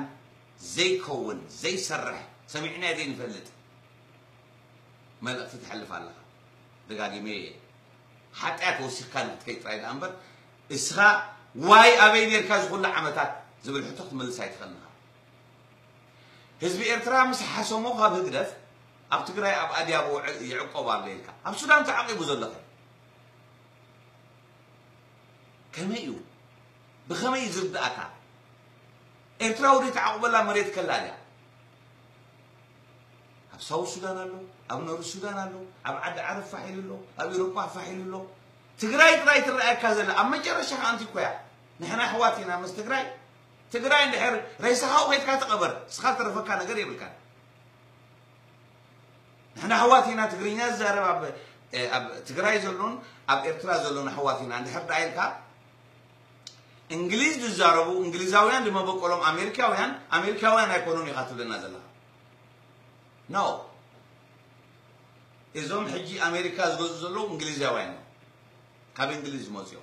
ዘይከውን ዘይሰርሕ ሰሚዕናዮ ዘይንፈልጥ መልእኽቲ ተሕልፍ ኣለኻ። ደጋጊመ ሓጢኣት ወሲኽካ ንክትከይ ጥራይ ደኣ እምበር እስኻ ዋይ ኣበይ ኔርካ ዝኹሉ ዓመታት ዝብል ሕቶ ክትመልስ ኣይትኽእልን ኢኻ። ህዝቢ ኤርትራ ምስ ሓሰሞ ካብ ህግደፍ ኣብ ትግራይ ኣብ ኣድያቦ ይዕቆብ ኣሎ ኢልካ ኣብ ሱዳን ተዓቂቡ ዘሎ ከ ከመይ እዩ? ብኸመይ እዩ ዝርድኣካ? ኤርትራ ወደ ተዓቑበላ መሬት ከላ ድያ? ኣብ ሳውት ሱዳን ኣሎ፣ ኣብ ኖርት ሱዳን ኣሎ፣ ኣብ ዓዲ ዓረብ ፋሕ ኢሉ ኣሎ፣ ኣብ ኤውሮጳ ፋሕ ኢሉ ኣሎ። ትግራይ ጥራይ ትረኣየካ ዘላ ኣብ መጨረሻ ከኣ ኣንቲ እኮ እያ። ንሕና ኣሕዋት ኢና ምስ ትግራይ። ትግራይ እንድሕር ሬሳኻ ከይድካ ተቐበር፣ እስኻ ዝተረፈካ ነገር የብልካን። ንሕና ኣሕዋት ኢና ትግርኛ ዝዛረብ ኣብ ኣብ ትግራይ ዘሎን ኣብ ኤርትራ ዘሎን ኣሕዋት ኢና እንድሕር ደኣ ኢልካ እንግሊዝ ዝዛረቡ እንግሊዛውያን ድመበቆሎም ኣሜሪካውያን ኣሜሪካውያን ኣይኮኑን ኢኻ ትብለና ዘለኻ no እዞም ሕጂ ኣሜሪካ ዝገዝኡ ዘለዉ እንግሊዛውያን እዮም ካብ እንግሊዝ ዝመፅኡ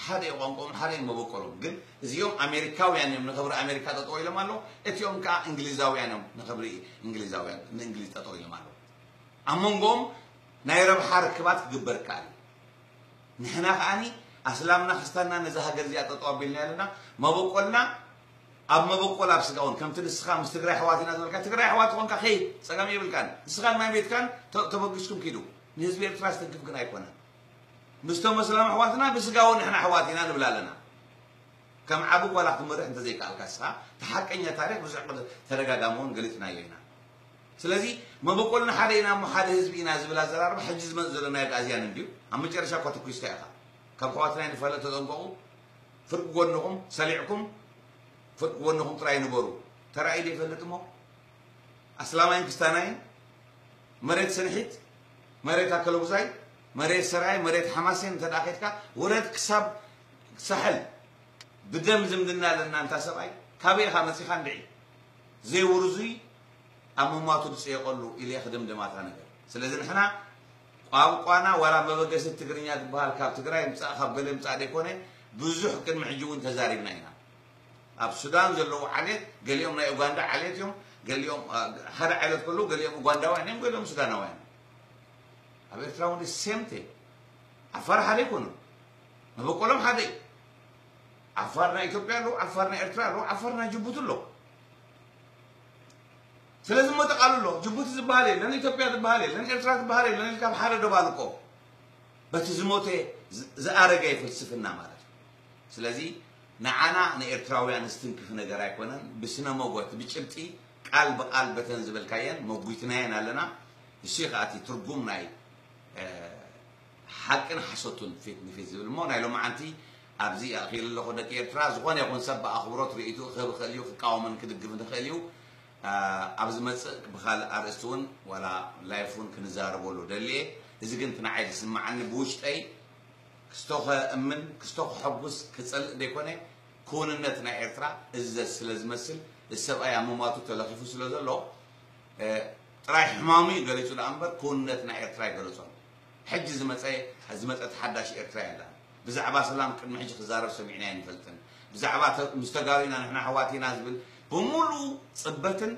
ሓደ እዩ ቋንቋኦም ሓደ እዩ መበቆሎም ግን እዚኦም ኣሜሪካውያን እዮም ንክብሪ ኣሜሪካ ጠጠው ኢሎም ኣለዉ እቲኦም ከዓ እንግሊዛውያን እዮም ንክብሪ እንግሊዛውያን ንእንግሊዝ ጠጠው ኢሎም ኣለዉ ኣብ መንጎኦም ናይ ረብሓ ርክባት ክግበር ይከኣል እዩ ንሕና ከዓኒ ኣስላምና ክስታንና ነዛ ሃገር እዚኣ ጠጠው ኣቢልና ኣለና መበቆልና ኣብ መበቆል ኣብ ስጋ እውን ከምቲ ንስኻ ምስ ትግራይ ኣሕዋት ኢና ዝበልካ ትግራይ ኣሕዋት ኾንካ ከይድ ፀገም የብልካን ንስኻን ማይ ቤትካን ተበጊስኩም ኪዱ ንህዝቢ ኤርትራ ዝተንክፍ ግን ኣይኮነን ምስቶም ኣስላም ኣሕዋትና ብስጋ እውን ንሕና ኣሕዋት ኢና ንብል ኣለና ከም ዓቢ ጓላ ክትመርሕ እንተዘይከኣልካ ንስኻ እቲ ሓቀኛ ታሪክ ብዙሕ ተደጋጋሚ እውን ገሊፅናዮ ኢና ስለዚ መበቆልና ሓደ ኢና እሞ ሓደ ህዝቢ ኢና ዝብል ኣዘራርባ ሕጂ ዝመፅእ ዘሎ ናይ ኣግኣዝያን እንድዩ ኣብ መጨረሻ እኳ ተኩስካ ኢኻ ካብ ኣሕዋትና ይንፋለጥ ተጠንቀቑ ፍርቂ ጎንኹም ሰሊዕኩም ፍርቂ ጎንኹም ጥራይ ንበሩ ተራእዩ ዶ ይፈልጥ እሞ ኣስላማይን ክስታናይን፣ መሬት ስንሒት፣ መሬት ኣከለጉዛይ፣ መሬት ሰራይ፣ መሬት ሓማሴን እንተ ደኣ ከድካ፣ ውረድ ክሳብ ሳሕል ብደም ዝምድና ኣለና። እንታ ሰብኣይ፣ ካበይ ኢኻ መጺኻ እንድዒ? ዘይውርዙይ ኣብ ምሟቱ ዝጽየቐሉ ኢለ ክድምድም ኣታ ነገር። ስለዚ ንሕና ቋንቋና ዋላ መበገሲ ትግርኛ ዝበሃል ካብ ትግራይ ምጻእ ካብ ገለ ምጻእ ዘይኮነ፣ ብዙሕ ቅድሚ ሕጂ እውን ተዛሪብና ኢና። ኣብ ሱዳን ዘለዉ ዓሌት፣ ገሊኦም ናይ ኡጋንዳ ዓሌት እዮም፣ ገሊኦም ሓደ ዓይነት ከለዉ ገሊኦም ኡጋንዳውያን እዮም፣ ገሊኦም ሱዳናውያን እዮም። ኣብ ኤርትራ እውን ሴምቴ። ዓፋር ሓደ ኣይኮኑን፣ መበቆሎም ሓደ እዩ። ዓፋር ናይ ኢትዮጵያ ኣለዉ፣ ዓፋር ናይ ኤርትራ ኣለዉ፣ ዓፋር ናይ ጅቡቲ ኣለዉ። ስለዚ እሞ ጠቓልሎ፣ ጅቡቲ ዝበሃል የለን፣ ኢትዮጵያ ዝበሃል የለን፣ ኤርትራ ዝበሃል የለን ኢልካ ኣብ ሓደ ደባልቆ። በቲ ዝሞተ ዝ- ዝኣረገ ፍልስፍና ማለት እዩ። ስለዚ ንዓና ንኤርትራውያን ዝትንክፍ ነገር ኣይኮነን። ብስነ መጎት ብጭብጢ ቃል ብቃል በተን ዝበልካየን መጉትናየን ኣለና። እሱ ከኣ እቲ ትርጉም ናይ ሓቅን ሓሶቱን ፊት ንፊት ዝብል እሞ ናይ ሎማዓንቲ ኣብዚ ኣኺል ኣለኹ። ደቂ ኤርትራ ዝኾነ ይኹን ሰብ ብኣኽብሮት ርእይትኡ ክህብ ይኽእል እዩ፣ ክቃወምን ክድግፍን ይኽእል እዩ። ኣብ ዝመጽእ ብኻልእ ኣርእስቲ እውን ዋላ ላይፍ እውን ክንዛረበሉ ደልየ። እዚ ግን እቲ ንዓይ ዝስምዓኒ ብውሽጠይ ክስቶ ከእምን ክስቶ ክሐጉስ ክጸልእ ዘይኮነ፣ ክውንነት ናይ ኤርትራ እዘዝ ስለ ዝመስል፣ እዚ ሰብኣይ ኣብ ምሟቱ ተለኺፉ ስለ ዘሎ ጥራይ ሕማሙ እዩ ገሊጹ ደኣ እምበር ክውንነት ናይ ኤርትራ ኣይገለጾን። ሕጂ ዝመጸ ዝመጸት ሓዳሽ ኤርትራ የላን። ብዛዕባ ሰላም ቅድሚ ሕጂ ክዛረብ ሰሚዕና ኣይንፈልጥን። ብዛዕባ ምስ ተጋሩ ኢና ንሕና ኣሕዋት ኢና ዝብል ብምሉኡ ጽበትን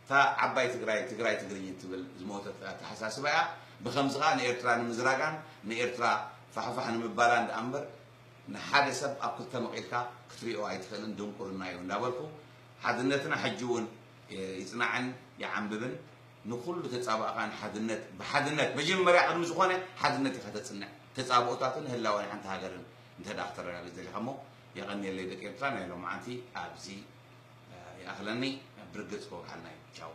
እታ ዓባይ ትግራይ ትግራይ ትግርኝ ትብል ዝሞተት ኣተሓሳስባ እያ። ብኸምዚ ከዓ ንኤርትራ ንምዝራጋን ንኤርትራ ፋሕፋሕ ንምባላን ደኣ እምበር ንሓደ ሰብ ኣብ ክልተ መቒልካ ክትሪኦ ኣይትኽእልን፣ ድንቁርና እዩ እንዳበልኩ ሓድነትና ሕጂ እውን ይፅናዕን ይዓንብብን። ንኩሉ ተፃባእካ ንሓድነት ብሓድነት መጀመርያ ቅድሚ ዝኾነ ሓድነት ኢኻ ተፅንዕ። ተፃብኦታትን ህላወን ሓንቲ ሃገርን እንተ ደኣ ክተረጋግፅ ደሊኻ እሞ የቐንየለይ ደቂ ኤርትራ። ናይ ሎማዓንቲ ኣብዚ ይኣኽለኒ። ብርግፅ ክወግሓልና እዩ። ቻው።